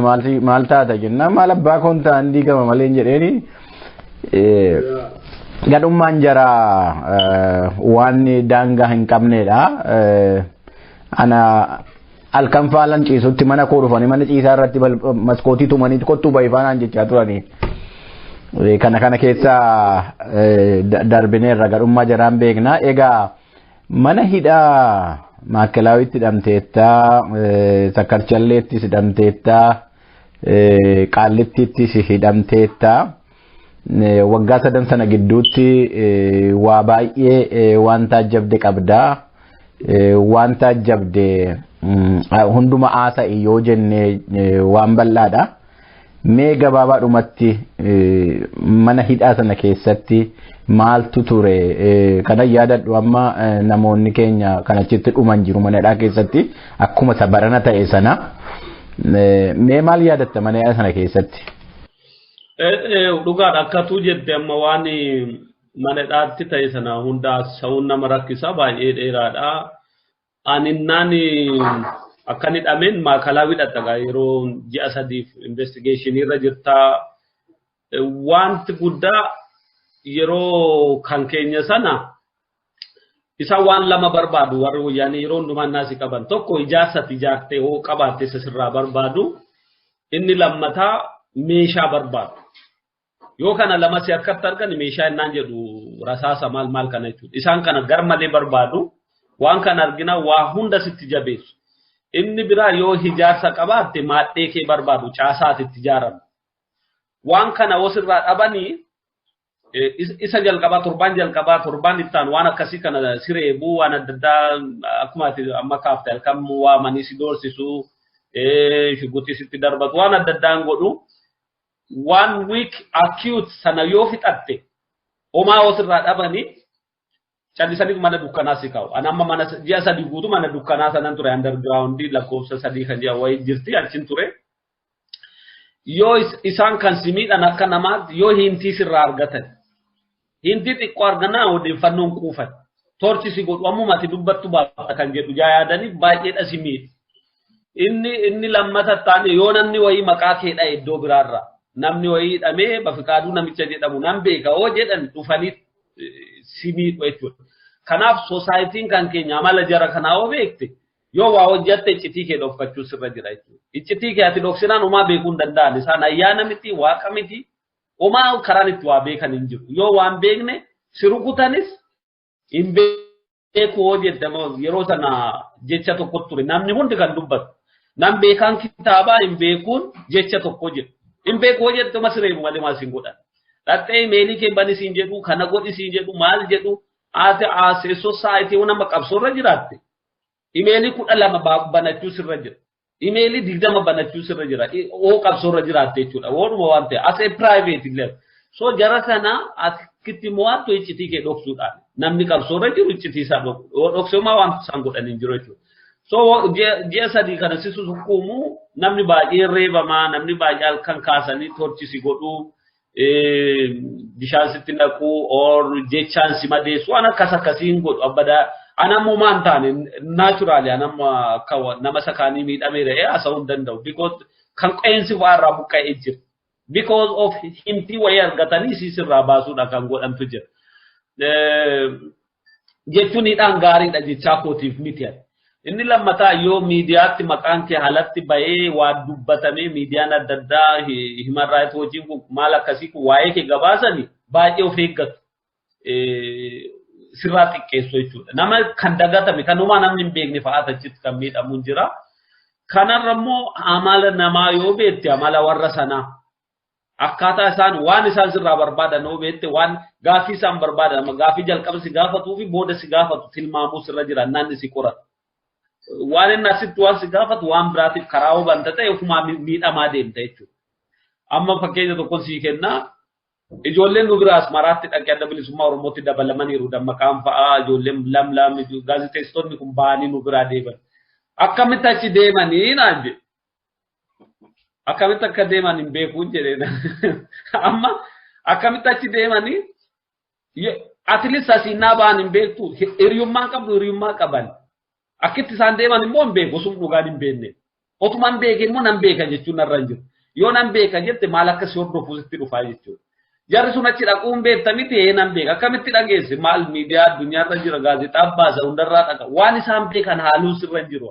maal taata jennaan maal abbaa koon ta'an diigama malee hin jedheeni gadhummaan jara waan daangaa hin qabnedha. Ana halkan faalan ciisutti mana koo dhufanii mana ciisaa irratti maskootii tumanii kottuu bahi faanaan jechaa turanii. Kana keessa darbineerra gadhummaa jaraan beekna. Egaa mana hidhaa Maakkalaawitti hidhamteettaa, Sakkarchalleettis hidhamteettaa, Qaallittiittis hidhamteettaa. Waggaa sadan sana gidduutti waa baay'ee waan taajjabde qabdaa. Waan taajjabde hunduma haasa'i yoo jenne waan bal'aadha. Mee gabaabaadhumatti mana hidhaa sana keessatti maaltu ture kana yaadadhu amma namoonni keenya kan achitti dhuman jiru mana hidhaa keessatti akkuma isa barana ta'e sana mee maal yaadatta mana hidhaa sana keessatti? Dhugaadha akkatuu jette amma waan mana hidhaatti ta'e sana hunda sa'uun nama rakkisa baay'ee dheeraadha. Aninnaan akkan hidhameen maakalaawii dhaqxa yeroo ji'a sadiif investigeeshinii irra jirtaa. Wanti guddaa yeroo kan keenya sana Isaan waan lama barbaadu warri wayyaanee yeroo hundumaa naasii qaban tokko ijaarsatti ijaartee hoo qabaatte isa sirraa barbaadu inni lammataa meeshaa barbaadu. Yoo kana lama si harkatti argan meeshaa innaan jedhu rasaasa maal maal kana jechuudha. Isaan kana gar malee barbaadu waan kana argina waa hunda sitti jabeessu. Inni biraa yoo ijaarsa qabaatte maadhee kee barbaadu caasaati itti ijaaramu. Waan kana osirraa dhabanii isa jalqabaa torbaan jalqabaa torbaan ittaan waan akkasii kana sireebuu waan adda addaa akkuma ati amma kaafte halkan waamanii si doorsisuu shugguxii sitti darbatu waan adda addaan godhu 1 week acute sana yoo fixatte homaa osirraa dhabanii callisanii mana dukkanaa si kaa'u. Ani amma mana ji'a 3 guutuu mana dukkanaa sanan ture underground lakkoofsa 3 kan ji'a wayii jirti achiin ture. Yoo isaan kan si miidhan akka namaatti yoo hintii sirraa argatan. Hintii xiqqoo argannaa odeeffannoon kuufan. Torchi si godhu ammuma ati dubbattu baafta kan jedhu jaa yaadaniif baay'eedha si miidhu. Inni lammata taane yoo namni wayii maqaa kee dha'e iddoo biraarraa namni wayii hidhamee Bafiqaaduu namicha jedhamu nan beeka hoo jedhan dhufanii si miidhu jechuudha. Kanaaf soosaayitiin kan keenya amala jara kanaa hoo beekte yoo waa hojjatte iccitii kee dhokfachuu sirra jira jechuudha. Iccitii kee ati dhoksinaan homaa beekuu hin danda'an. Isaan ayyaana miti, waaqa miti, homaa karaan itti waa beekan hin jiru. Yoo waan beekne si rukutanis hin beeku hoo jette yeroo sana jecha tokko ture. Namni hundi kan dubbatu. Nam beekaan kitaabaa hin beekuun jecha tokko jedhu. Hin beeku hoo jette mas reebu malee maal siin godhan. Dhattee imeelii kee bani siin jedhu, kana godhi siin jedhu, maal jedhu, ati as society nama qabsoorra jiraatte. Imeelii 12 banachuu sirra jira. Imeelii 20 banachuu sirra jira. Oo qabsoorra jiraatte jechuudha. Waanuma waan ta'e as a private level. So jara kana akkitti mo'attu iccitii kee dhoksuudhaan. Namni qabsoorra jiru iccitii isaa dhoksu. Yoo dhokse homaa waan isaan godhan hin jiru jechuudha. So ji'a 3 kana si sukkuumu namni baay'ee reebamaa, namni baay'ee halkan kaasanii torchisi godhuu, bishaan sitti naquu, or jechaan si madeessu waan akkas akkasiin godhu abbadaa. Ani ammoo maan taane naturally ani amma akka nama sakaanii miidhameera haasa'uu hin danda'u because kan qeensi fa'aa irraa buqqa'ee jira. Because of hintii wayii argatanii sirraa baasuudha kan godhantu jira. Jechuun hidhaan gaariidha jechaa kootiif miti. Inni lammataa yoo miidiyaatti maqaan kee haalatti bahee waa dubbatamee miidiyaan adda addaa human rights wajjin kun maal akkasii kun waa'ee kee gabaasanii baay'ee of eeggatu. Sirraa xiqqeessu jechuudha. Nama kan dagatame kanumaa namni hin beekne fa'aa achitti kan miidhamu hin jira. Kanarra immoo amala namaa yoo beekte amala warra sanaa akkaataa isaan waan isaan sirraa barbaadan yoo beekte waan gaaffii isaan barbaadan gaaffii jalqaba si gaafatuu fi booda si gaafatu tilmaamuu sirra jira namni si qorata. Waan inni asitti waan si gaafatu waan biraatiif karaa hubanta ta'e ofumaa miidhamaa deemta jechuudha. Amma fakkeenya tokkoon sii kennaa. Ijoolleen nu biraas maraatti dhaqee adda bilisummaa Oromootti dabalamaniiru. Dammaqaan fa'aa ijoolleen lamlam gaazexeessitoonni kun ba'anii nu biraa deeman. Akkamitti achi deemanii naan jedhe. Akkamitti akka deeman hin beekuun jedhee. Amma akkamitti achi deemanii at least asiin naa ba'an hin beektu hiriyummaa qabdu hiriyummaa qaban. Akkitti isaan deeman immoo hin beeku osuma dhugaan hin beekne. Otumaan beeke immoo nan beeka jechuun narra hin jiru. Yoo nan beeka jette maal akka si hordofu sitti dhufaa jechuudha. Jarri sun achi dhaquun beekta miti ee nan beeka. Akkamitti dhageesse maal miidiyaa addunyaarra jira gaazexaa baasa hundarraa dhaqa. Waan isaan beekan haaluun sirra hin jiru.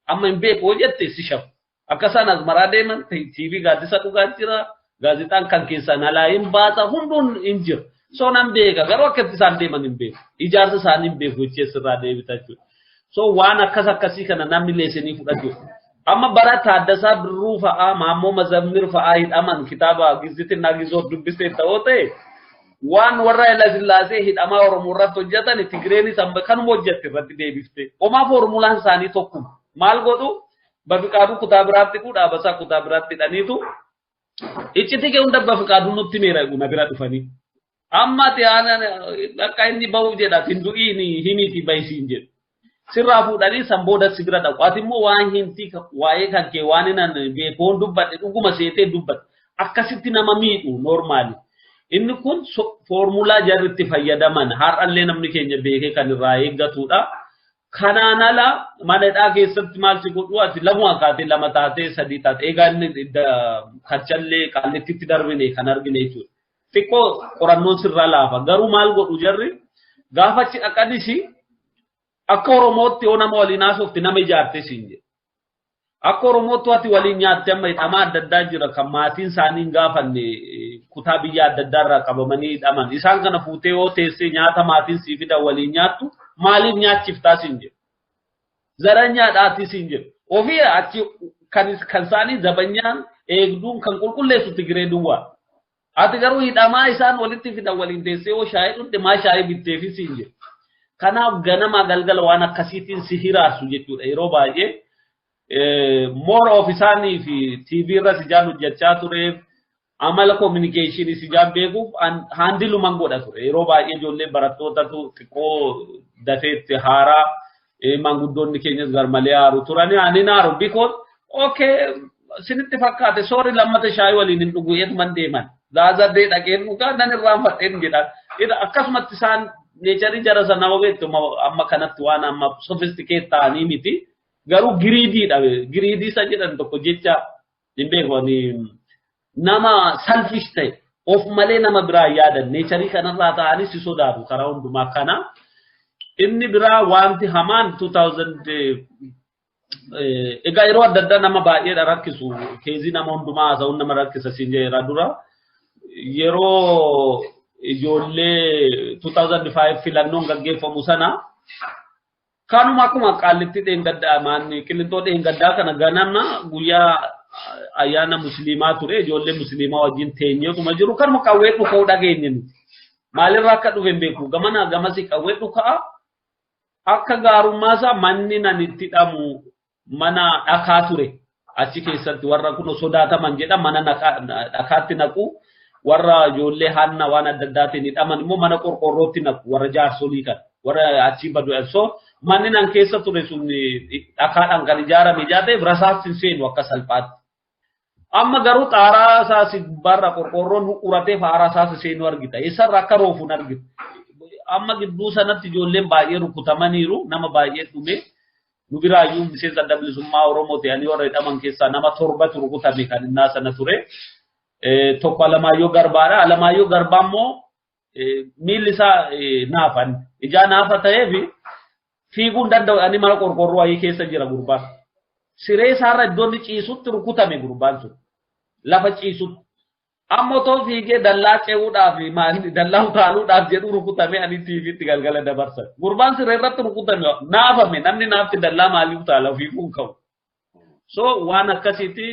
Amma hin beeku hoo jette si shafu. Akka isaan Asmaraa deeman TV gaaddisa dhugaa jira. Gaazexaan kan keessaan alaa hin baasa hunduun hin jiru. So nan beeka garuu akkatti isaan deeman hin beeku. Ijaarsa isaanii hin beeku jechee sirraa deebita jechuudha. So waan akkas akkasii kana namni leesanii fudhatu. Amma bara Taaddasaa Birruu fa'aa Maammoo Mazammir fa'aa hidhaman kitaaba Gizzitinaa Gizoo dubbistee ta'oo ta'e waan warra Hayilasillaasee hidhamaa Oromoo irratti hojjetan Tigreenis amma kanuma hojjette irratti deebifte. Homaa foormulaan isaanii tokkuma. Maal godhu Bafiqaaduu kutaa biraatti hidhuu Dhaabasaa kutaa biraatti hidhaniitu iccitii kee hunda Bafiqaaduu nutti meera na bira dhufanii. Amma ati akka inni bahuuf jedha hin du'iin himiiti bahisiin jedhu. Sirraa fuudhanii san booda si bira dhaqu. Ati immoo waan hintii waa'ee kan kee waan inni beekuun dubbadhe dhuguma seetee dubbadhe. Akkasitti nama miidhu normaali. Inni kun foormulaa jarri itti fayyadaman har'allee namni keenya beekee kan irraa eeggatudha. Kanaan ala mana hidhaa keessatti maal si godhu ati lama kaatee lama taatee sadii taatee egaa inni karchallee qaallittitti darbine kan argine jechuudha. Xiqqoo qorannoon sirraa laafa garuu maal godhu jarri gaafa achi dhaqanis Akka Oromootti yoo nama waliin haasofte nama ijaarte siin jedhu. Akka Oromootti ati waliin nyaatte amma hidhamaa adda addaa jira kan maatiin isaanii hin gaafanne kutaa biyya adda addaa irraa qabamanii hidhaman. Isaan kana fuutee yoo teessee nyaata maatiin sii fidan waliin nyaattu maaliif nyaachiftaa siin jedhu. Zaranyaadhaatii siin jedhu. Ofii achi kan isaanii zabanyaan eegduun kan qulqulleessu Tigiree duwwaa. Ati garuu hidhamaa isaan walitti fidan waliin teessee yoo shaayii dhugde maa shaayii bitteefi siin jedhu. Kanaaf ganama galgala waan akkasiitiin si hiraarsu jechuudha yeroo baay'ee. More of isaanii fi TV irra sijaan hojjechaa tureef amala communication sijaan beekuuf haandiluman godha ture. Yeroo baay'ee ijoollee barattootatu xiqqoo dafeetti haaraa maanguddoonni keenyas garmalee haaru turani. Ani naaru because okay sinitti fakkaate soori lammata shaayii waliin hin dhugu eetuman deeman. Zaazadee dhaqeen dhugaa nan irraanfadheen jedhan. Akkasumatti isaan neecharii jara sanaa beektu amma kanatti waan amma sophisticated ta'anii miti. Garuu giriidiidha. Giriidii isa jedhan tokko jecha hin beeku ani nama selfish ta'e of malee nama biraa yaadan neecharii kanarraa ta'anii si sodaatu karaa hundumaa kana. Inni biraa wanti hamaan 2000 egaa yeroo adda addaa nama baay'eedha rakkisu keezii nama hundumaa haasa'uun nama rakkisa siin jedheera dura yeroo ijoollee 2005 filannoon gaggeeffamu sana kanuma akkuma qaallitti dheengaddaa maanni qillinxoo dheengaddaa kana ganama guyyaa ayyaana musliimaa ture ijoollee musliimaa wajjin teenyeetuma jiru kanuma qawwee dhuka'uu dhageenye nuti. Maalirraa akka dhufe hin beeku gamana gamasi qawwee dhuka'a akka gaarummaa isaa manni nan itti hidhamu mana dhakaa ture achi keessatti warra kun sodaataman jedha mana dhakaatti naqu warra ijoollee hanna waan adda addaatiin hidhaman immoo mana qorqorrootti naqu warra jaarsolii kan warra achi badu so manni nan keessa ture sun dhakaadhaan kan ijaarame ijaa ta'eef rasaas hin seenu akka salphaatti. Amma garuu xaaraa isaas gubbaarra qorqorroon uratee faaraa isaas seenu argita. Isarra akka roofuun argita. Amma gidduu sanatti ijoolleen baay'ee rukutamaniiru nama baay'ee dhume. Nu biraayyuu miseensa adda bilisummaa Oromoo ta'anii warra hidhaman keessaa nama torbatu rukutame kan innaa sana ture. Tokko Alamaayyoo Garbaadha. Alamaayyoo Garbaa immoo miilli isaa naafan. Ijaa naafa ta'eef fiiguu hin danda'u ani mana qorqorroo wayii keessa jira gurbaan. Siree isaarra iddoo inni ciisutti rukutame gurbaan sun. Lafa ciisutti. Amma otoo fiigee dallaa ce'uudhaaf dallaa utaaluudhaaf jedhu rukutame ani tiiviitti galgala dabarsan. Gurbaan siree irratti rukutame naafame namni naafti dallaa maalii utaala fiiguu hin qabu. So waan akkasiitti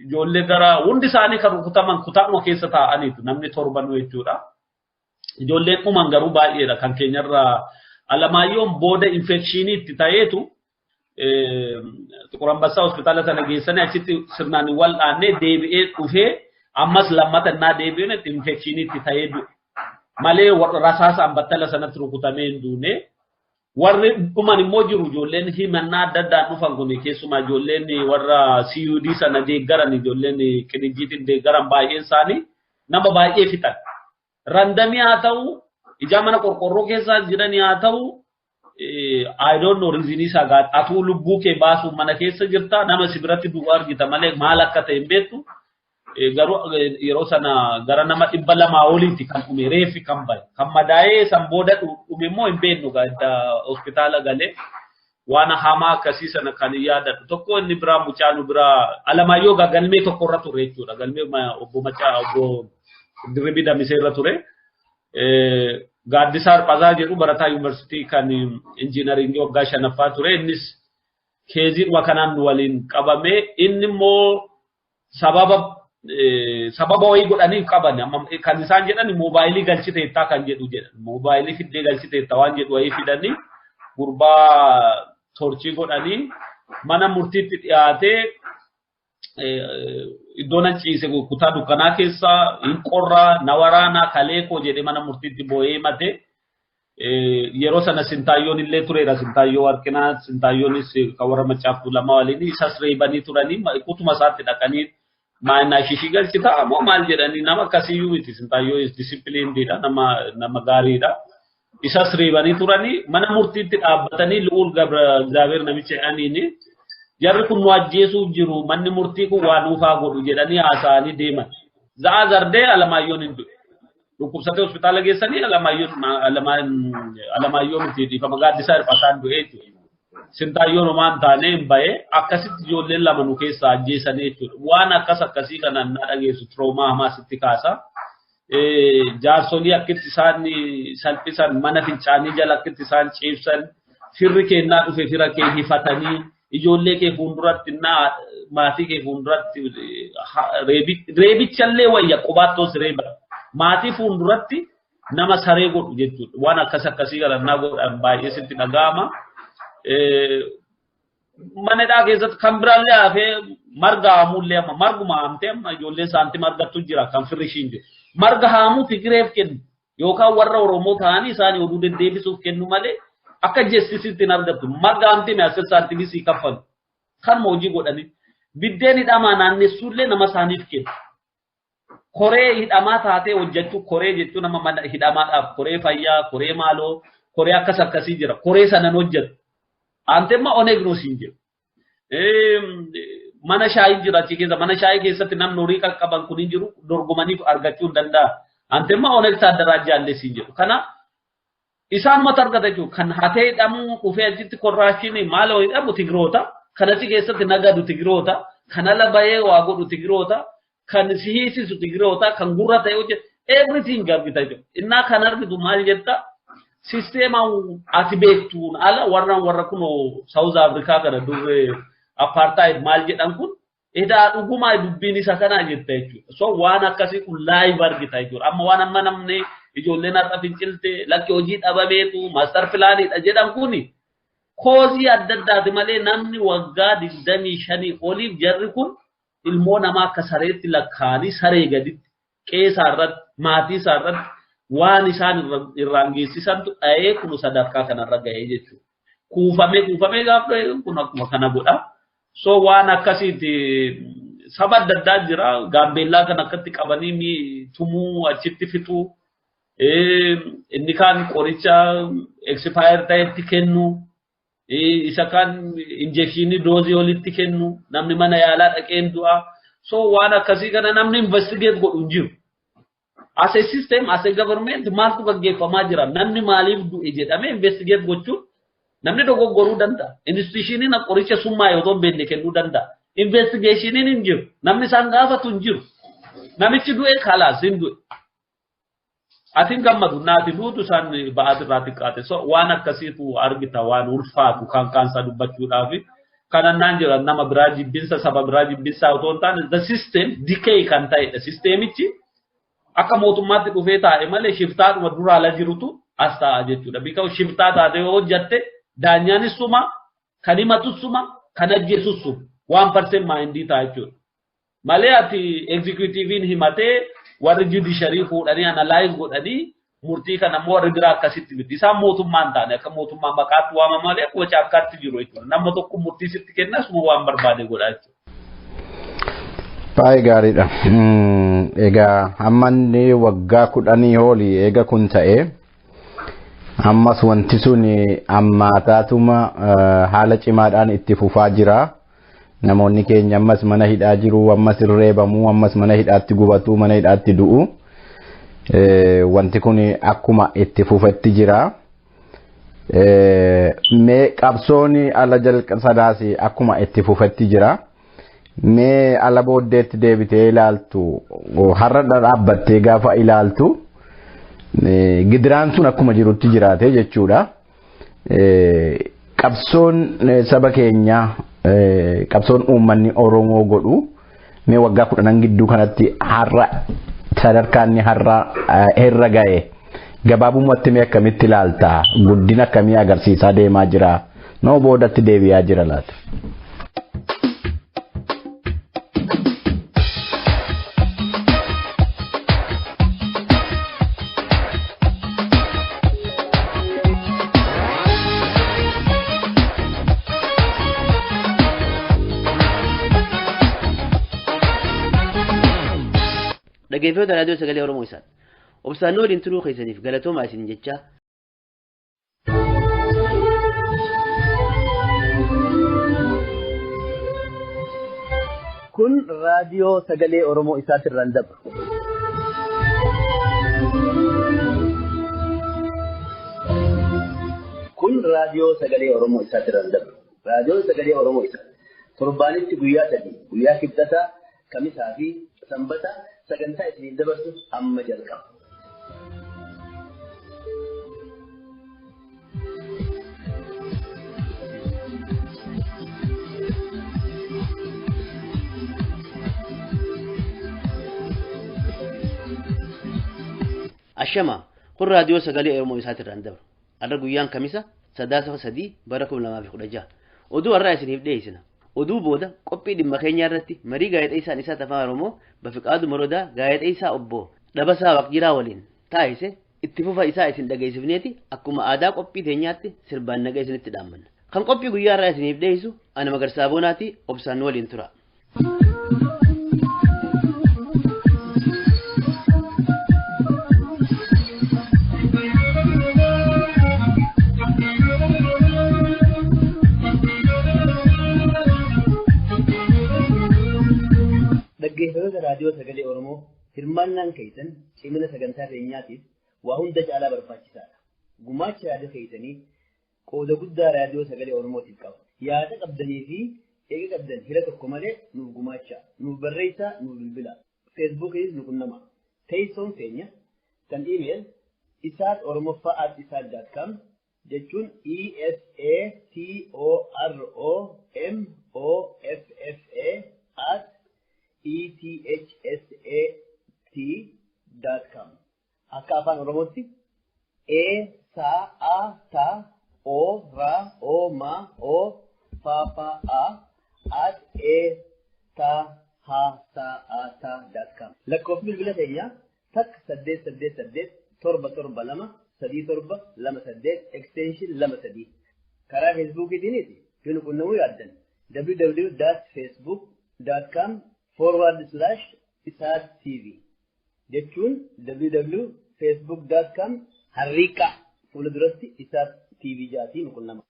ijoollee gara hundi isaanii kan rukutaman kutaadhuma keessa taa'aniitu namni torban jechuudha. Ijoolleen dhuman garuu baay'eedha kan keenyarraa Alamaayyoon booda infekshiiniitti ta'eetu Xiqur Ambassaa hospitaala sana geessanii achitti sirnaan wal dhaannee deebi'ee dhufee ammas lammata innaa deebi'een infekshiiniitti ta'ee du'e. Malee rasaasaan battala sanatti rukutamee hin duune. Warri dhuman immoo jiru ijoolleen himannaa adda addaan dhufan kun keessumaa ijoolleen warra CUD sana deeggaran ijoolleen qinijjiitiin deeggaran baay'een isaanii nama baay'ee fixan. Randamii haa ta'u ijaa mana qorqorroo keessa jiranii haa ta'u I don't know reason isaa gaa atuu lubbuu kee baasuuf mana keessa jirta nama si biratti du'u argita malee maal akka ta'e hin beektu. Garuu yeroo sana gara nama 200 oliitti kan dhume reeffi kan bahe kan madaa'ee san booda dhume immoo hin beeknu gaa hospitaala galee waan hamaa akkasii sana kan yaadadhu tokko inni biraa mucaa nu biraa Alamaayyoo gaa galmee tokko irra ture jechuudha galmee obbo Macaa obbo Dirribii Damisee irra ture. Gaaddisaa Arphasaa jedhu barataa yuunivarsiitii kan injiinaringii waggaa 5ffaa ture innis keeziidhuma kanaan nu waliin qabame inni immoo sababa wayii godhaniif qaban kan isaan jedhan moobaayilii galchiteettaa kan jedhu jedhan moobaayilii fiddee galchiteettaa waan jedhu wayii fidanii gurbaa torchii godhanii mana murtiitti dhiyaatee iddoo nan ciise kutaa dukkanaa keessa hin qorraa na waraanaa kalee koo jedhee mana murtiitti boo'ee himate. Yeroo sana Sintaayyoon illee tureera Sintaayyoo Warqinaa Sintaayyoonis kan warra Maccaaftuu lama waliin isas reebanii turanii kutuma isaatti dhaqanii maannaa shishii galchita moo maal jedhanii nama akkasiyyuu miti Sintaayyoo is disciplinedidha nama gaariidha. Isas reebanii turanii mana murtiitti dhaabbatanii Lu'uul Gabra Egzaabeer namicha jedhaniini jarri kun nu ajjeesuuf jiru manni murtii kun waa nuufaa godhu jedhanii haasa'anii deeman. Za'a zardee Alamaayyoon hin du'e. Dhukkubsatee hospitaala geessanii Alamaayyoo miti dhiifama Gaaddisaa Hirphataan du'ee jechuudha. Sintaayyoon homaa hin taane hin bahee akkasitti ijoolleen lama nu keessaa ajjeesanii jechuudha. Waan akkas akkasii kanaan na dhageessu tiroomaa hamaa sitti kaasa. Jaarsolii akkitti isaan salphisan mana fincaanii jala akkitti isaan ciibsan firri kennaa dhufe fira kee hifatanii ijoollee kee fuulduratti naa maatii kee fuulduratti reebichallee wayya qubaattoos reeba. Maatii fuulduratti nama saree godhu jechuudha. Waan akkas akkasii kana naa godhan baay'ee sitti dhaga'ama. Mana hidhaa keessatti kan biraallee hafee marga haamuullee amma marguma haamtee amma ijoolleen saantima argattu jira kan firri ishiin jiru. Marga haamuu Tigireef kennu yookaan warra Oromoo ta'anii isaanii oduu deddeebisuuf kennu malee akka jessisitti hin argattu. Marga haamtee mi'aasir saantimii sii kaffalu. Kanuma hojii godhanii. Biddeen hidhamaa naannessuullee nama isaaniif kennu. Koree hidhamaa taatee hojjechuu koree jechuun nama mana hidhamaadhaaf koree fayyaa, koree maaloo, koree akkas akkasii jira. Koree sanan hojjetu. Antemma Oneg nu siin jedhu. Mana shaayii jira achi keessa. Mana shaayii keessatti namni horii qaqqaban kun hin jiru dorgomaniif argachuu hin danda'a. Antemma Oneg Taaddaraa Jaallee siin jedhu. Kana isaanumatu argata jechuudha. Kan hatee hidhamu dhufee achitti korraashinii maaloo hidhamu Tigiroota. Kan achi keessatti nagadu Tigiroota. Kan ala bahee waa godhu Tigiroota. Kan si hiisisu Tigiroota. Kan gurra ta'e hojjetu. Everything argita jechuudha. Innaa kan argitu maal jetta? Sisteema ati beektuun ala warra kunoo South Africa kana duree apartheid maal jedhan kun edaa dhugumaa dubbiin isa kanaa jetta jechuudha. So waan akkasii kun live argita jechuudha. Amma waan amma namni ijoolleen har'a fincilte lakki hojii dhabameetu master pilaaniidha jedhan kuni koozii adda addaati malee namni waggaa 25 oliif jarri kun ilmoo namaa akka sareetti lakkaa'anii saree gaditti qeesaa irratti maatii isaa irratti waan isaan irraan geessisantu dha'ee kun sadarkaa kanarra ga'ee jechuudha. Kuufamee kuufamee gaafa kun akkuma kana godha. So waan akkasiiti saba adda addaa jira. Gaambeellaa kan akkatti qabanii tumuu achitti fixuu. Inni kaan qoricha expire ta'etti kennu. Isa kaan injekshinii doozii olitti kennu. Namni mana yaalaa dhaqeen du'a. So waan akkasii kana namni investigate godhu hin jiru. As a system, as a government, maaltu gaggeeffamaa jira? Namni maaliif du'e jedhamee investigate gochuun namni dogoggoruu danda'a. Institutioniin qoricha summaa yoo ta'u beekne kennuu danda'a. Investigationiin hin jiru. Namni isaan gaafatu hin jiru. Namichi du'e kalaas hin du'e. Ati hin gammadu naati duutu isaan ba'aati irraa xiqqaate. So waan akkasiitu argita waan ulfaatu kan kaansaa dubbachuudhaaf. Kanan naan jira nama biraa jibbinsa saba biraa jibbinsa otoo hin taane the system decay kan ta'edha. Sisteemichi akka mootummaatti dhufee taa'e malee shiftaadhuma dura ala jirutu as taa'a jechuudha. Because shiftaa taate yoo hojjatte daanyaanis suma, kan himatus suma, kan ajjeesus suma. 1% maayindii ta'a jechuudha. Malee ati executive'n himatee warri judiciary fuudhanii analyze godhanii murtii kana immoo warri biraa akkasitti miti. Isaan mootummaan taane akka mootummaa maqaatti waamama malee akkuma caakkaatti jiru jechuudha. Nama tokko murtii sitti kenna suma waan barbaade godha jechuudha. Baay'ee gaariidha. Egaa amma inni waggaa 10 olii eega kun ta'e ammas wanti sun ammaataatuma haala cimaadhaan itti fufaa jira. Namoonni keenya ammas mana hidhaa jiru, ammas reebamuu, ammas mana hidhaatti gubatu, mana hidhaatti du'u. Wanti kun akkuma itti fufetti jira. Mee qabsoon ala jalqa sadaas akkuma itti fufetti jira. Mee ala booddeetti deebitee ilaaltu har'a dhaabbattee gaafa ilaaltu gidiraan sun akkuma jirutti jiraate jechuudha. Qabsoon saba keenyaa qabsoon uummanni Oromoo godhu mee waggaa 10 gidduu kanatti har'a sadarkaan inni har'a irra ga'e gabaabumatti mee akkamitti ilaalta? Guddina akkamii agarsiisaa deemaa jira? Noo boodatti deebi'aa jira laata? Dhaggeeffattoota raadiyoo sagalee Oromoo isaan. Obsaan waliin turuu keessaniif galatoomaa isin jecha. Kun raadiyoo sagalee Oromoo isaatirraan dabra. Kun raadiyoo sagalee Oromoo isaatti darbu. Raadiyoon sagalee Oromoo isa torbaanitti guyyaa sadii guyyaa kibxataa, kamisaa fi sanbata sagantaa isiniif dabarsu amma jalqaba. Ashama kun raadiyoo sagalee Oromoo isaatirraan dabru. Har'a guyyaan kamisa 3/3 bara 2016. Oduu har'aa isiniif dhiyeessina. Oduu booda qophii dhimma keenyaa irratti marii gaazexeessaan isaa Afaan Oromoo Bafiqaadu Morodaa gaazexeessaa obbo Dhabasaa Waqjiraa waliin taasise itti fufa isaa isin dhageessifneeti akkuma aadaa qophii teenyaatti sirbaan naga isinitti dhaammanna. Kan qophii guyyaa har'aa isiniif dhiyeessu ana Magarsaa Boonaatii obsaan waliin tura. Dhaggeeffattoota raadiyoo sagalee Oromoo hirmaannaan keessan cimina sagantaa keenyaatiif waa hunda caalaa barbaachisaadha. Gumaacha yaada keessanii qooda guddaa raadiyoo sagalee Oromootiif qaba. Yaada qabdanii fi eega qabdan hira tokko malee nuuf gumaachaa, nuuf barreessaa, nuuf bilbilaa. Feesbuukiinis nu qunnama. Teessoon keenya kan iimeel isaat oromoffaa@isaat.com jechuun E S A T O R O M O F F A at ethsat.com. Akka afaan Oromootti E S A T O R O M O F F A at E T H S A T dot com. Lakkoofsi bilbila keenyaa 1 8 8 8 7 7 2 3 7 2 8 extension 2 3. Karaa feesbuukiitiinis yoo nu qunnamuu yaaddan www.facebook.com /isaat tv jechuun www.facebook.com harriiqa fuula duratti isaat tv jaatiin nu qunnama.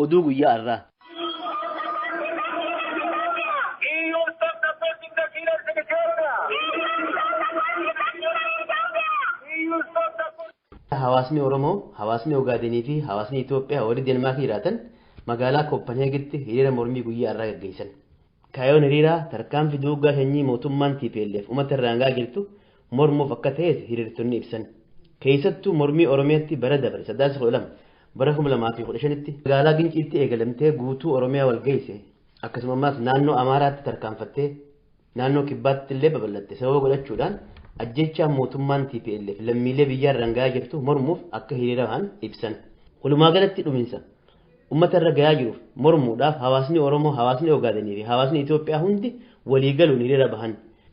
Oduu guyyaa har'aa. Hawaasni Oromoo, hawaasni Ogaadenii fi hawaasni Itoophiyaa warri Deenmaarkii jiraatan magaalaa Kooppanheegitti hiriira mormii guyyaa har'aa gaggeessan. Kaayyoon hiriiraa tarkaanfii duugaa sanyii mootummaan TPLF uummata irraan gahaa jirtu mormuuf akka ta'es hiriirtonni ibsan. Keessattuu mormii Oromiyaatti bara dabre 9/12 bara 2015tti magaalaa Ginciitti eegalamtee guutuu Oromiyaa wal geesse akkasumas naannoo Amaaraatti tarkaanfattee naannoo Kibbaatti illee babal'atte sababa godhachuudhaan ajjechaa mootummaan TPLF lammiilee biyyaa irraan gahaa jirtu mormuuf akka hiriira bahan ibsan. Walumaa galatti dhuminsa uummata irra gahaa jiruuf mormuudhaaf hawaasni Oromoo, hawaasni Ogaadenii fi hawaasni Itoophiyaa hundi walii galuun hiriira bahan.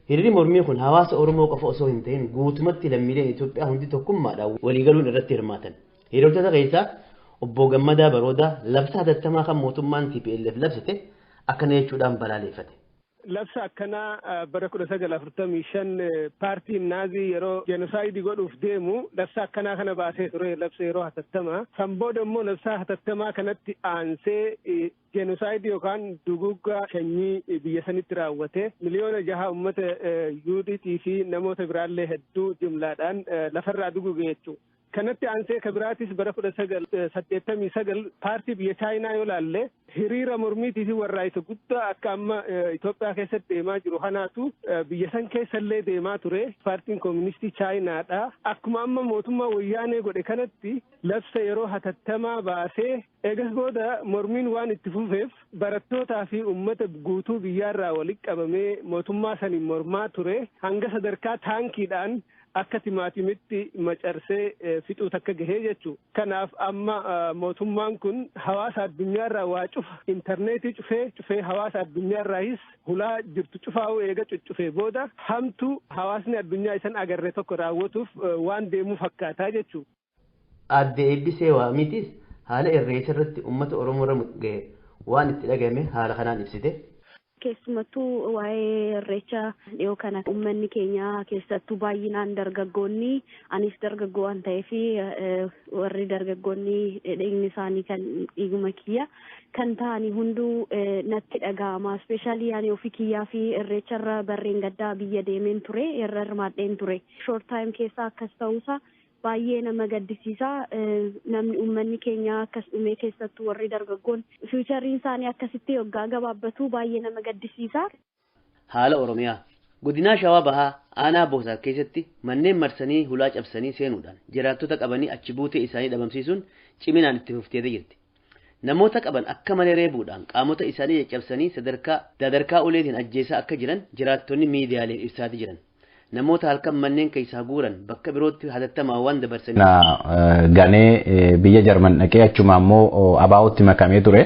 Hiriirri mormii kun hawaasa Oromoo qofa osoo hin ta'in guutumatti lammiileen Itoophiyaa hundi tokkummaadhaan walii galuun irratti hirmaatan. Hiriirtota keessaa obbo Gammadaa Baroodaa labsa hatattamaa kan mootummaan TPLF labsite akkana jechuudhaan balaaleffate. Labsa akkanaa bara 1945 paartiin naazii yeroo jenosaayidii godhuuf deemu labsa akkanaa kana baasee ture labsa yeroo hatattamaa. San booda immoo labsa hatattamaa kanatti aansee jenosaayidii yookaan duguuggaa sanyii biyya sanitti raawwate 6 miliyoona uummata Yuudiitii fi namoota biraallee hedduu jumlaadhaan lafarraa duguuge jechuudha. Kanatti aansee kabiraatis bara 1989 paartii biyya Chaayinaa yoo laalle hiriira mormiitii fi warraa'isa guddaa akka amma Itoophiyaa keessatti deemaa jiru kanaatu biyya san keessallee deemaa ture. Paartiin kooministii Chaayinaadha. Akkuma amma mootummaa wayyaanee godhe kanatti labsa yeroo hatattamaa baasee eegas booda mormiin waan itti fufeef barattootaa fi uummata guutuu biyyaarraa walitti qabamee mootummaa saniin mormaa ture hanga sadarkaa taankiidhaan Akka timaatimitti macarsee fixuu takka gahee jechuudha. Kanaaf amma mootummaan kun hawaasa addunyaarraa waa cufa intarneetii cufee hawaasa addunyaarraayis hulaa jirtu cufaa'uu eega cuccufee booda hamtuu hawaasni addunyaa isan agarre tokko raawwatuuf waan deemuu fakkaataa jechuudha. Aadde Eebbisee Waamiitis haala irreecha irratti uummata Oromoo irra gahe waan itti dhagahame haala kanaan ibsite. Keessumattuu waa'ee irreecha dhiyoo kana uummanni keenya keessattuu baay'inaan dargaggoonni anis dargaggoo waan ta'eef warri dargaggoonni dhiigni isaanii kan dhiiguma kiyya kan ta'anii hunduu natti dhaga'ama. Ispeeshaalii ani ofii kiyyaa fi irreecharra barreen gaddaa biyya deemeen ture irra hirmaadheen ture. Shoort taayim keessa akkas ta'uusaa baay'ee nama gaddisiisa. Namni uummanni keenya akkas dhumee keessattuu warri dargaggoon fiichariin isaanii akkasitti waggaa gabaabbatu baay'ee nama gaddisiisa. Haala Oromiyaa Godinaa Shawaa Bahaa aanaa Boosaa keessatti manneen marsanii hulaa cabsanii seenuudhaan jiraattota qabanii achi buutee isaanii dhabamsiisuun ciminaan itti fuftee jirti. Namoota qaban akka malee reebuudhaan qaamota isaanii caccabsanii sadarkaa dadarkaa uleetiin ajjeesaa akka jiran jiraattonni miidiyaaleef ibsaati jiran. Namoota halkan manneen keessaa guuran bakka birootti hatattamaa waan dabarsanii. Ganee biyya Jarman dhaqee achuma immoo abaa'otti makamee ture.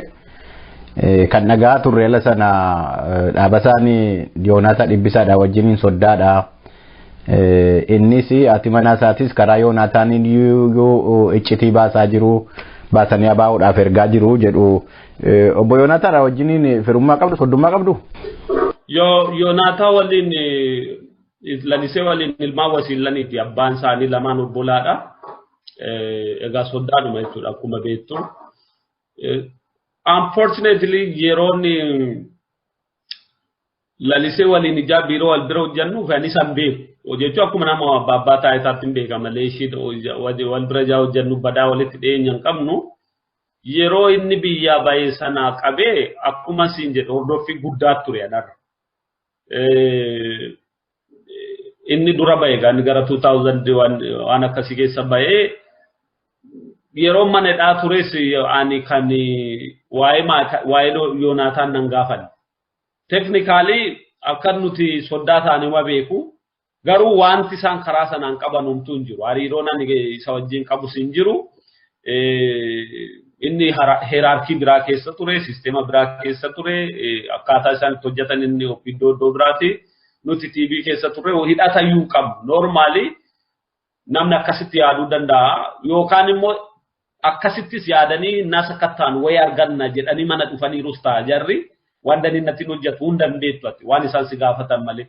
Kan dhagaa turre ala sana dhaaba isaanii Yoonaataa Dhibbisaadha wajjiniin soddaadha. Innis ati mana isaatis karaa Yoonaataan yoo iccitii baasaa jiru baasanii abaa'uudhaaf ergaa jiru jedhu. Obbo Yoonaataadha wajjiniin firummaa qabdu soddummaa qabdu? Yoonaataa waliin Lalisee waliin ilmaan wasiillaniiti abbaan isaanii lamaan obbolaadha. Egaa soddaadhuma jechuudha akkuma beektu. Unfortunately yeroon lalisee waliin ijaa biiroo wal bira hojjennuuf ani isaan beeku. Jechuun akkuma nama abbaa taayitaatti hin beeka malee ishii wal bira ijaa hojjennu badaa walitti dhiyeenya hin qabnu. Yeroo inni biyyaa ba'e sana qabee akkuma siin jedhe hordoffii guddaa ture anarra. Inni dura ba'e kan gara 2001 waan akkasii keessa ba'ee yeroo mana hidhaa tures ani kan waa'ee Yoonaataan nan gaafanne. Teknikaalii akka nuti soddaa taane ma beeku garuu wanti isaan karaa sanaan qaban homtuu hin jiru. Hariiroon ani isa wajjin qabus hin jiru. Inni hierarkii biraa keessa ture, sisteema biraa keessa ture, akkaataa isaan itti hojjetan inni iddoo iddoo biraati. Nuti TV keessa turre hidhata iyyuu qabnu. Normaali namni akkasitti yaaduu danda'a yookaan immoo akkasittis yaadanii nas akka ta'an wayii arganna jedhanii mana dhufaniirus ta'a jarri waan danii natti hojjetu hunda hin beektu ati waan isaan si gaafatan malee.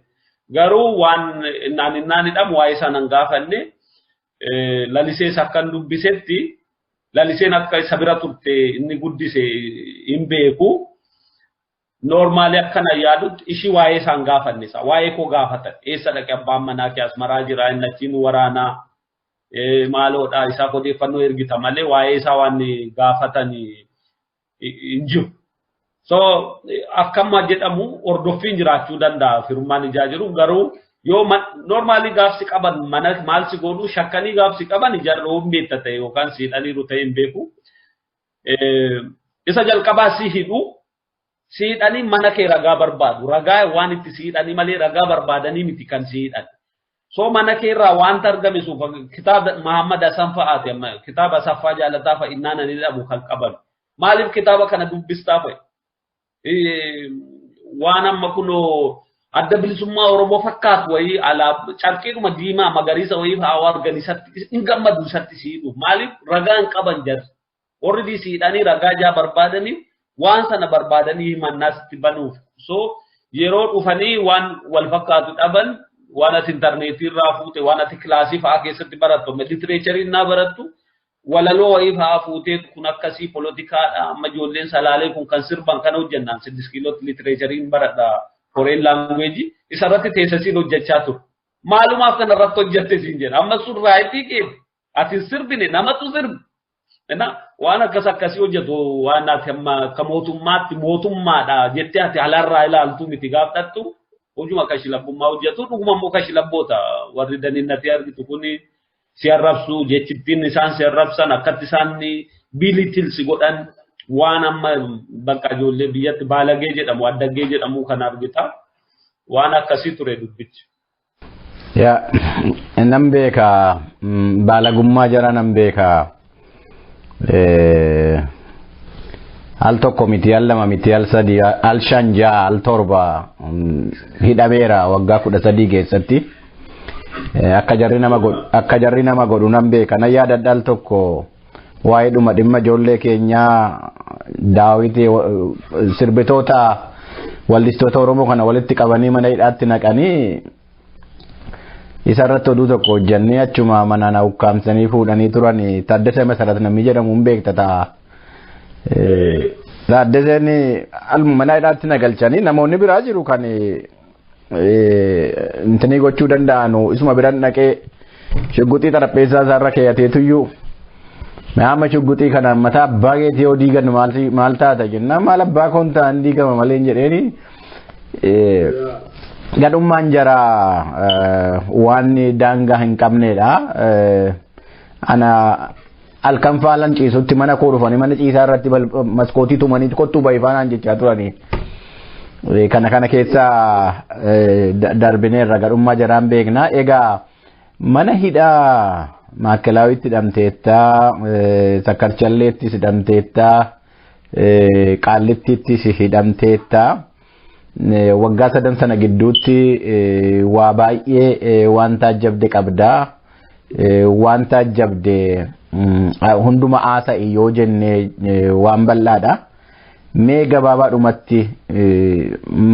Garuu waan innaan innaan hidhamu waa'ee isaan hin gaafanne lalisees akkan dubbisetti laliseen akka isa bira turte inni guddise hin beeku. Normaali akkana yaadutti ishii waa'ee isaan gaafanne isa waa'ee koo gaafatan eessa dhaqe abbaan manaa kee asmaraa jira inni achiin waraanaa maaloodha isaaf odeeffannoo ergita malee waa'ee isaa waan gaafatan hin jiru. So akkama jedhamu hordoffiin jiraachuu danda'a firummaan ijaa jiru garuu yoo normaali gaafsi qaban mana maal si godhu shakkanii gaafsi qaban ijaarroo hin beekta ta'e yookaan siidhaniiru ta'e hin beeku. Isa jalqabaa si hidhu. Siidhanii mana kee ragaa barbaadu. Ragaa waan itti siidhanii malee ragaa barbaadanii miti kan siidhan. So mana kee irraa wanta argame suufa kitaaba Muhammad Hassan fa'aati amma kitaaba Asaffaa Jaalataa fa'a innaan ani dhabu kan qaban. Maaliif kitaaba kana dubbistaa fa'i? Waan amma kunoo adda bilisummaa Oromoo fakkaatu wayii alaa carqiidhuma diimaa magariisa wayii fa'aa argan isatti hin gammadu isatti siidhu. Maaliif ragaa hin qaban jarri? Warri siidhanii ragaa jaa barbaadanii waan sana barbaadanii himannaasitti banuuf. So yeroo dhufanii waan wal fakkaatu dhaban waan ati intarneetii irraa fuute waan ati kilaasii fa'aa keessatti barattu litireecharii innaa barattu walaloo wayii fa'aa fuutee kun akkasii poolotikaadha amma ijoolleen salaalee kun kan sirban kana hojjennaan 6 kiilootti litireechariin baradha foreign language isarratti teessasiin hojjechaa ture. Maalumaaf kanarratti hojjette siin jedha amma sun raayitii kee ati sirbine namatu sirbi. Waan akkas akkasii hojjetu waan ati amma akka mootummaatti mootummaadha jettee ati alaarraa ilaaltu miti gaafadhattu hojuma kashilabbummaa hojjetu dhuguma immoo kashilabboota warri daniinnatee argitu kuni si arrabsu jechittiin isaan si arrabsan akkatti isaan biilitilsi godhan waan amma bakka ijoollee biyyatti baalagee jedhamu addaggee jedhamu kan argita waan akkasii ture dubbichi. Yaa nan beeka baalagummaa jara nan beeka al tokko miti al lama miti al sadi al shan ja'a al torba hidhameera waggaa 13 keessatti akka jarri nama godhu nan beeka. Nan yaadadha al tokko waa'ee dhuma dhimma ijoollee keenyaa daawwitii sirbitoota wallistoota Oromoo kana walitti qabanii mana hidhaatti naqanii isarratti oduu tokko hojjannee achuma mana na ukkaamsanii fuudhanii turan. Taaddasee Masarat namni jedhamu hin beekta ta'a. Taaddaseen aluma mana hidhaatti na galchanii namoonni biraa jiru kan intinii gochuu danda'anu isuma biraan dhaqee shugguxii xarapheessaa isaarra keeyyateetuyyuu amma shugguxii kana mataa abbaa keetii yoo diigan maal taata jennaan maal abbaa koon ta'an diigama malee hin jedheeni. Gadhummaan jara waan daangaa hin qabnedha. Ana halkan faalan ciisutti mana koo dhufanii mana ciisaa irratti maskootii tumanii kottuu bahi faanaan jechaa turanii. Kana keessa darbineerra gadhummaa jaraan beekna. Egaa mana hidhaa Maakkelaawitti hidhamteettaa, Sakkarchalleettis hidhamteettaa, Qaallittiittis hidhamteettaa. Waggaa sadan sana gidduutti waa baay'ee waan taajjabde qabdaa. Waan taajjabde hunduma haasa'i yoo jenne waan bal'aadha. Mee gabaabaadhumatti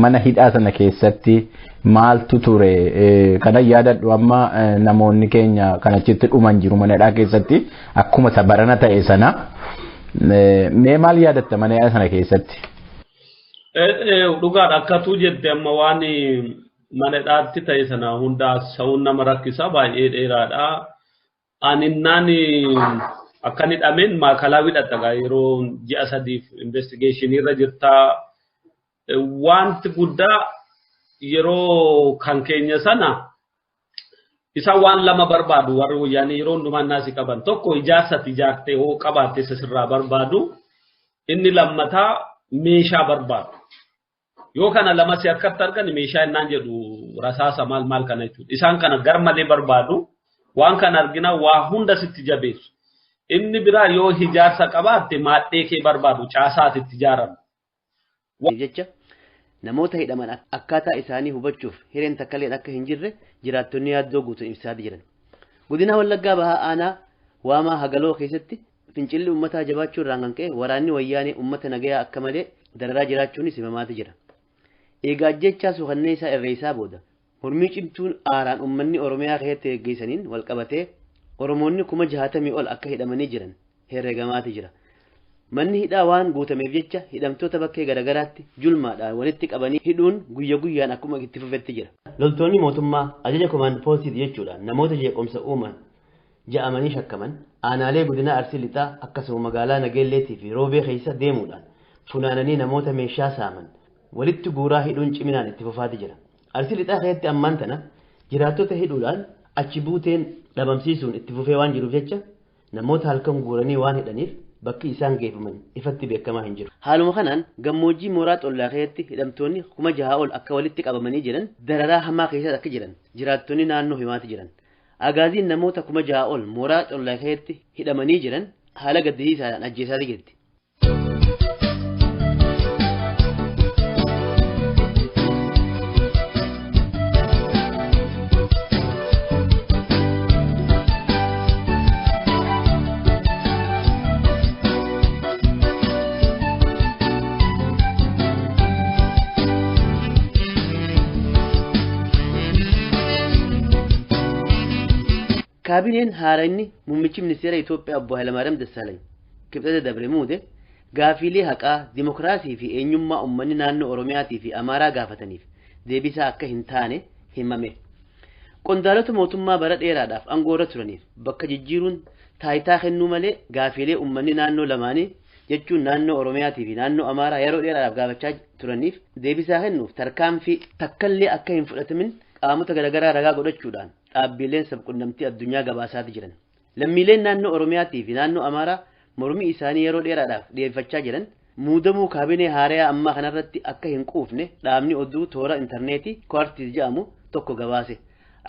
mana hidhaa sana keessatti maaltu ture? Kana yaadadhu amma namoonni keenya kan achitti dhuman jiru mana hidhaa keessatti akkuma isa barana ta'e sana. Mee maal yaadatta mana hidhaa sana keessatti? Dhugaadha akkatuu jette amma waan mana hidhaatti ta'e sana hunda haasa'uun nama rakkisa baay'ee dheeraadha. Aninnaan akkan hidhameen maakalaawii dhadhagaa yeroo ji'a sadiif investigeeshinii irra jirtaa. Wanti guddaa yeroo kan keenya sana isa waan lama barbaadu warri wayyaanii yeroo hundumaa naasii qaban tokko ijaarsatti ijaartee hoo qabaatte isa sirraa barbaadu inni lammataa meeshaa barbaadu. Yoo kana lama si harkatti argan meeshaa innaan jedhu rasaasa maal maal kana jechuudha. Isaan kana garmalee barbaadu waan kana argina waa hunda sitti jabeessu. Inni biraa yoo ijaarsa qabaatte maadhee kee barbaadu caasaatti itti ijaaramu. Jecha namoota hidhaman akkaataa isaanii hubachuuf hireen takkaleen akka hin jirre jiraattonni yaaddoo guutuun ibsaa jiran. Godina Wallaggaa Bahaa Aanaa Waamaa Hagaloo keessatti fincilli uummataa jabaachuu irraan kan ka'e waraanni wayyaanee uummata nagayaa akka malee dararaa jiraachuunis himamaati jira. Egaa ajjechaa suukannee isaa irreessaa booda mormii cimtuun aaraan uummanni Oromiyaa keessatti geggeessaniin wal qabatee Oromoonni 60,000 ol akka hidhamanii jiran herregamaati jira. Manni hidhaa waan guutameef jecha hidhamtoota bakkee garaagaraatti julmaadhaan walitti qabanii hidhuun guyya guyyaan akkuma itti fufetti jira. Loltoonni mootummaa ajaja komaand poostiiti jechuudhaan namoota jeequmsa uuman ja'amanii shakkaman aanaalee godina Arsii Lixaa akkasuma magaalaa Nageelleetii fi Roobee keessa deemuudhaan funaananii namoota meeshaa saaman walitti guuraa hidhuun ciminaan itti fufaati jira. Arsii Lixaa keessatti ammaan tana jiraattota hidhuudhaan achi buuteen dhabamsiisuun itti fufee waan jiruuf jecha namoota halkan guuranii waan hidhaniif bakki isaan geeffaman ifatti beekamaa hin jiru. Haaluma kanaan gammoojjii mooraa xollaa keessatti hidhamtoonni 6,000 ol akka walitti qabamanii jiran dararaa hamaa keessatti akka jiran jiraattonni naannoo himaati jiran. Agaaziin namoota 6,000 ol mooraa xollaa keessatti hidhamanii jiran haala gaddisiisaadhaan ajjeesaa jirti. Kaabineen haaraan muummichi ministeera Itoophiyaa obbo Hayilamaariyaam Dassaalany kibxata dabre muude gaafiilee haqaa dimokiraasii fi eenyummaa uummanni naannoo Oromiyaatii fi Amaaraa gaafataniif deebisaa akka hin taane himame. Qondaalota mootummaa bara dheeraadhaaf aangoo irra turaniif bakka jijjiiruun taayitaa kennuu malee gaafiilee uummanni naannoo lamaanii jechuun naannoo Oromiyaatii fi naannoo Amaaraa yeroo dheeraadhaaf gaafachaa turaniif deebisaa kennuuf tarkaanfii takkallee akka hin fudhatamin qaamota garaagaraa ragaa godhachuudhaan dhaabbileen sabquunnamtii addunyaa gabaasaati jiran. Lammiileen naannoo Oromiyaatii fi naannoo Amaaraa mormii isaanii yeroo dheeraadhaaf dhiyeeffachaa jiran muudamuu kaabinee haarayaa ammaa kanarratti akka hin quufne dhaabni oduu toora intarneetii kwartiis jedhamu tokko gabaase.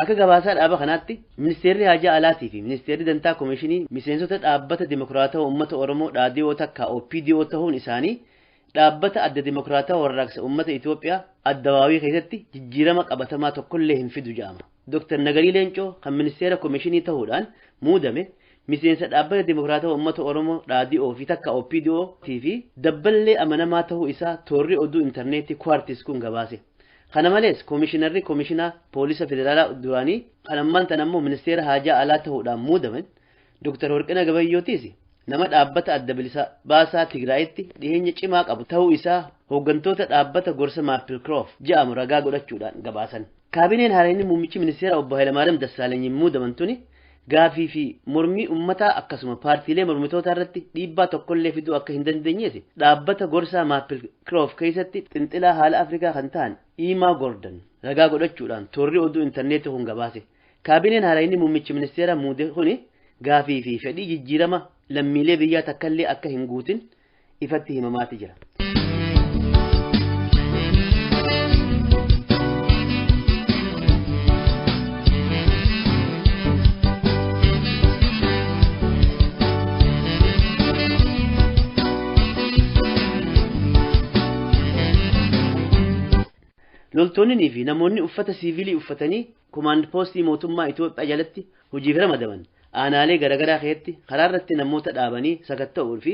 Akka gabaasaa dhaaba kanaatti ministeerri haajaa alaatii fi ministeerri dantaa koomishinii miseensota dhaabbata dimokiraatawaa uummata Oromoo dhaadhiyoo takka OPDO ta'uun isaanii dhaabbata adda dimokiraatawaa warraaqsa uummata Itoophiyaa addawaawii keessatti jijjiirama qabatamaa tokkollee hin fidu jedhama. Dr. Nagarii Leencoo kan ministeera koomishinii ta'uudhaan muudame miseensa dhaabbata dimokiraatawaa uummata Oromoo dhaadhiyoo fi takka OPDO fi dabballee amanamaa ta'uu isaa toorri oduu intarneetii Kwartis kun gabaase. Kana malees koomishinarri koomishinaa poolisa federaalaa duraanii kan ammaan tan ammoo ministeera haajaa alaa ta'uudhaan muudaman Dr. Warqina Gabayyootis nama dhaabbata adda bilisa baasaa Tigraayitti dhiyeenya cimaa qabu ta'uu isaa hooggantoota dhaabbata gorsa Maapilkroof jedhamu ragaa godhachuudhaan gabaasan. Kaabineen haaraan muummichi ministeera obbo Hayilamaariyaam Dassaalenyiin muudaman tuni gaafii fi mormii uummataa akkasuma paartiilee mormitootaa irratti dhiibbaa tokkollee fiduu akka hin dandeenyees dhaabbata gorsaa Maapilkroof keessatti xinxilaa haala Afrikaa kan ta'an Imaa Gordon ragaa godhachuudhaan toorri oduu intarneetii kun gabaase. Kaabineen haaraan muummichi ministeera muude kuni gaafii fi fedhii jijjiirama lammiilee biyyaa takkallee akka hin guutin ifatti himamaati jira. Loltoonni fi namoonni uffata siivilii uffatanii komaand poostii mootummaa Itoophiyaa jalatti hojiif ramadaman aanaalee garaagaraa keessatti karaa irratti namoota dhaabanii sakatta'uu fi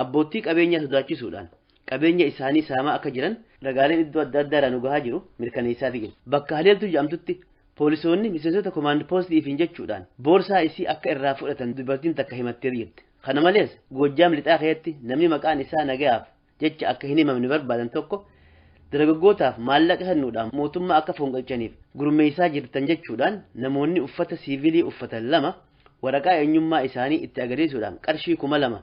abbootii qabeenyaa sodaachisuudhaan qabeenya isaanii saamaa akka jiran ragaaleen iddoo adda addaa irraa nu gahaa jiru mirkaneessaa jiru. Bakka haleeltu jedhamtutti poolisoonni miseensota komaand poostiifiin jechuudhaan boorsaa isii akka irraa fudhatan dubartiin takka himattee jirti. Kana malees Goojjaam lixaa keessatti namni maqaan isaa nagayaaf jecha akka hin himamne barbaadan tokko dargaggootaaf maallaqa kennuudhaan mootummaa akka fonqolchaniif gurmeessaa jirtan jechuudhaan namoonni uffata siivilii uffatan lama waraqaa eenyummaa isaanii itti agarsiisuudhaan qarshii 2000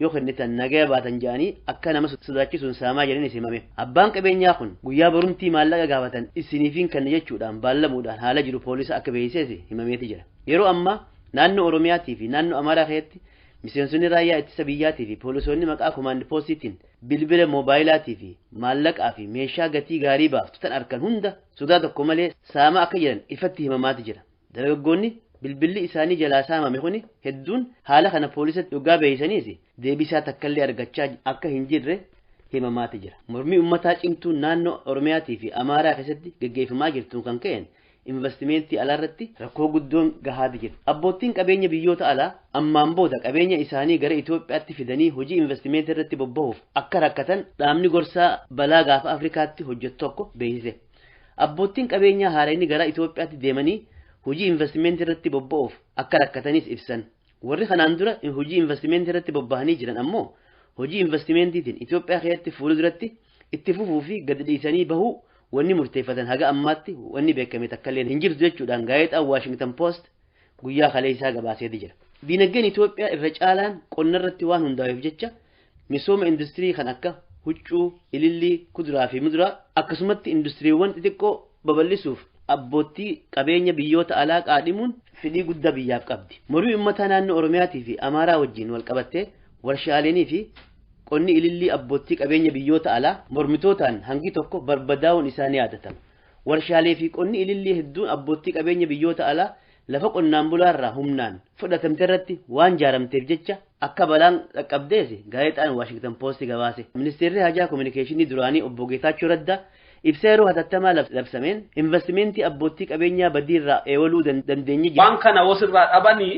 yoo kennitan nagaya baatan jedhanii akka nama sodaachisuun saamaa jedhanis himame. Abbaan qabeenyaa kun guyyaa barumtii maallaqa gaafatan isiniifiin kenna jechuudhaan baallamuudhaan haala jiru poolisa akka beeksises himameeti jira. Yeroo ammaa naannoo Oromiyaatii fi naannoo Amaaraa keessatti miseensonni raayyaa ittisa biyyaatii fi poolisoonni maqaa komaand poostiitiin bilbila moobaayilaatii fi maallaqaa fi meeshaa gatii gaarii baaftu tan arkan hunda sodaa tokko malee saamaa akka jiran ifatti himamaati jira. Dargaggoonni bilbilli isaanii jalaa saamame kuni hedduun haala kana poolisatti dhugaa beeksisaniis deebisaa takkallee argachaa akka hin jirre himamaati jira. Mormii uummataa cimtuun naannoo Oromiyaatii fi Amaaraa keessatti gaggeeffamaa jirtuun kan ka'een investimentii alaa irratti rakkoo guddoon gahaati jirti. Abboottiin qabeenya biyyoota alaa ammaan booda qabeenya isaanii gara Itoophiyaatti fidanii hojii investimentii irratti bobbahuuf akka rakkatan dhaabni gorsaa balaa gaafa Afrikaatti hojjetu tokko beeksise. Abboottiin qabeenyaa haaraan gara Itoophiyaatti deemanii hojii investimentii irratti bobba'uuf akka rakkatanis ibsan. Warri kanaan dura hojii investimentii irratti bobba'anii jiran ammoo hojii investimentiitiin Itoophiyaa keessatti fuulduratti itti fufuu fi gadi dhiisanii bahuu wanni murteeffatan haga ammaatti wanni beekame takkallee hin jirtu jechuudhaan gaazexaan Washington Post guyyaa kaleessaa gabaaseeti jira. Diinagdeen Itoophiyaa irra caalaan qonna irratti waan hundaa'eef jecha misooma industirii kan akka huccuu, ilillii, kuduraa fi muduraa akkasumatti industiriiwwan xixiqqoo babal'isuuf abbootii qabeenya biyyoota alaa qaadhimuun fedhii guddaa biyyaaf qabdi. Mormii uummataa naannoo Oromiyaatii fi Amaaraa wajjin wal qabattee warshaaleenii fi qonni ilillii abbootii qabeenya biyyoota alaa mormitootaan hangi tokko barbadaa'uun isaanii yaadatama. Warshaalee fi qonni ilillii hedduun abbootii qabeenya biyyoota alaa lafa qonnaan bulaarraa humnaan fudhatamte irratti waan jaaramteef jecha akka balaan dhaqqabdees gaazexaan Washington Post gabaase. Ministeerri hajaa kominikeeshinii duraanii obbo Geetaachoo Raddaa ibsa yeroo hatattamaa labsameen investimentii abbootii qabeenyaa badiirraa eewaluu dandeenye jira. Waan kana osirraa dhabanii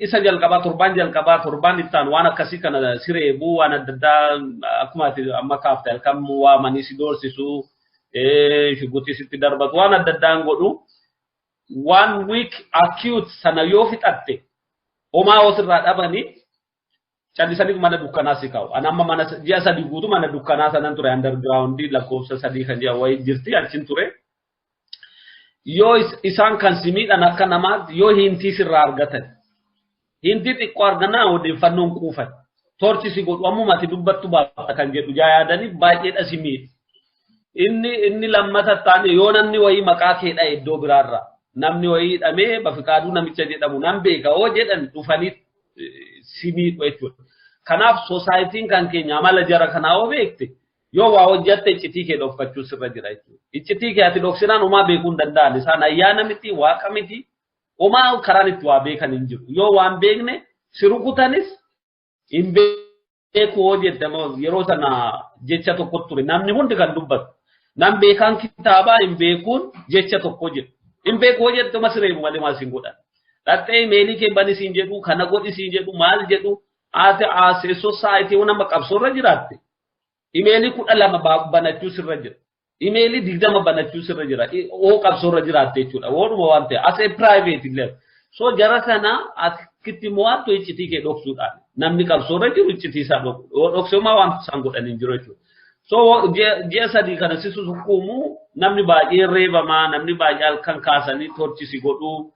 isa jalqabaa torbaan jalqabaa torbaan ittaan waan akkasii kana sireebuu waan adda addaa akkuma ati amma kaafte halkan waamanii si doorsisuu shuggutii sitti darbatu waan adda addaan godhu one week acute sana yoo fixatte homaa osirraa dhabanii callisanii mana dukkanaa si kaa'u. Ani amma mana ji'a sadii guutuu mana dukkanaa sanan ture underground lakkoofsa sadii kan ji'a wayii jirti achiin ture. Yoo isaan kan si miidhan akka namaatti yoo hintii sirraa argatan. Hintii xiqqoo argannaa odeeffannoon quufan. Torchi si godhu ammuma ati dubbattu baafta kan jedhu jaa yaadanii baay'eedha si miidhu. Inni lammata taane yoo namni wayii maqaa kee dha'e iddoo biraarraa namni wayii hidhamee Bafiqaaduu namicha jedhamu nan beeka hoo jedhan dhufanii si miidhu jechuudha. Kanaaf soosaayitiin kan keenya amala jara kanaa hoo beekte Yoo waa hojjatte iccitii kee dhokfachuu sirra jira jechuudha. Iccitii kee ati dhoksinaan homaa beekuu hin danda'an. Isaan ayyaana miti, waaqa miti, homaa karaan itti waa beekan hin jiru. Yoo waan beekne si rukutanis hin beeku hoo jette yeroo sana jecha tokko ture. Namni hundi kan dubbatu. Nam beekaan kitaabaa hin beekuun jecha tokko jedhu. Hin beeku hoo jette ma sireebu malee maal siin godhan. Dhattee imeelii kee bani siin jedhu, kana godhi siin jedhu, maal jedhu, ati as society nama qabsoorra jiraatte. Imeelii 12 banachuu sirra jira. Imeelii 20 banachuu sirra jira. Oo qabsoorra jiraatte jechuudha. Wooduma waan ta'e as a private level. So jara kana akkitti mo'attu iccitii kee dhoksuudhaan. Namni qabsoorra jiru iccitii isaa dhoksu. Yoo dhokse homaa waan isaan godhan hin jiru jechuudha. So ji'a 3 kana si sukkuumu namni baay'een reebamaa, namni baay'ee halkan kaasanii torchisi godhuu,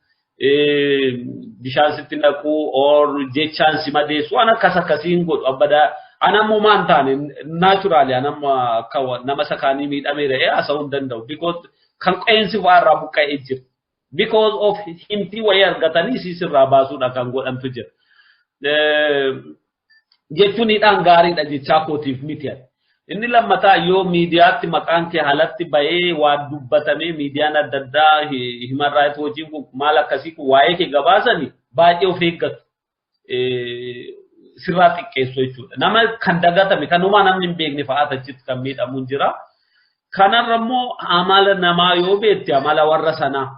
bishaan sitti naquu, or jechaan si madeessu waan akkas akkasiin godhu abbadaa. Anammoo maan taane naturally anamma akka nama sakaanii miidhamee re'ee haasa'uu hin danda'u. Because kan qeensi fa'aa irraa buqqa'ee jira. Because of himtii wayii argatanii siis irraa baasuudha kan godhamtu jira. Jechuun hidhaan gaariidha jechaa kootiif miti. Inni lammataa yoo miidiyaatti maqaan kee alatti bahee waan dubbatamee miidiyaan adda addaa Human Rights Watch kun maal akkasii kun waa'ee kee gabaasanii baay'ee of eeggatu. Sirraa xiqqeessu jechuudha. Nama kan dagatame kanumaa namni hin beekne fa'aa achitti kan miidhamu jira. Kanarra immoo amala namaa yoo beekte amala warra sanaa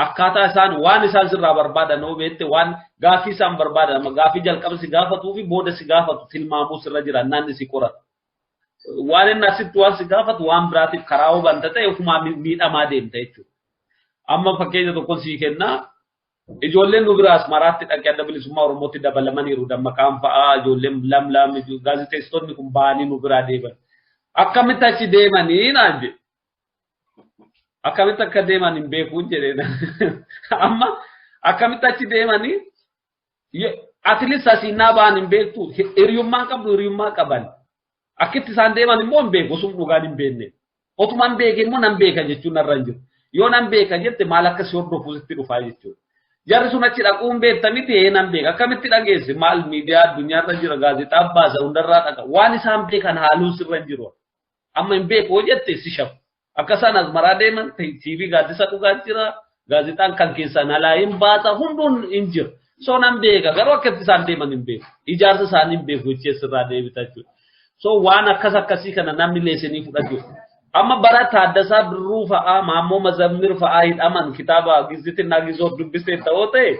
akkaataa isaan waan isaan sirraa barbaadan yoo beekte waan gaaffii isaan barbaadan gaaffii jalqaba si gaafatuu fi booda si gaafatu tilmaamuu sirra jira namni si qoratu. Waan inni asitti waan si gaafatu waan biraatiif karaa hubanta ta'e ofumaa miidhamaa deemta jechuudha. Amma fakkeenya tokko sii kennaa. Ijoolleen nu biraas maraatti dhaqee Adda Bilisummaa Oromootti dabalamaniiru. Dammaqaan fa'aa ijoolleen lamlam gaazexeessitoonni kun ba'anii nu biraa deeman. Akkamitti achi deemanii naan jedhe. Akkamitti akka deeman hin beekuun jedhee. Amma akkamitti achi deemanii at least asiin naa ba'an hin beektu hiriyummaa qabdu hiriyummaa qaban. Akkitti isaan deeman immoo hin beeku osuma dhugaan hin beekne. Otumaan beeke immoo nan beeka jechuun narra hin jiru. Yoo nan beeka jette maal akka si hordofu sitti dhufaa jechuudha. Jarri sun achi dhaquun beekta miti ee nan beeka. Akkamitti dhageesse maal miidiyaa addunyaarra jira gaazexaa baasa hundarraa dhaqa. Waan isaan beekan haaluun sirra hin jiru. Amma hin beeku hoo jette si shafu. Akka isaan Asmaraa deeman TV gaaddisa dhugaa jira. Gaazexaan kan keessaan alaa hin baasa hunduun hin jiru. So nan beeka garuu akkatti isaan deeman hin beeku. Ijaarsa isaanii hin beeku jechee sirraa deebita jechuudha. So waan akkas akkasii kana namni leesanii fudhatu. Amma bara Taaddasaa Birruu fa'aa Maammoo Mazammir fa'aa hidhaman kitaaba Gizzitinaa Gizoo dubbistee ta'oo ta'e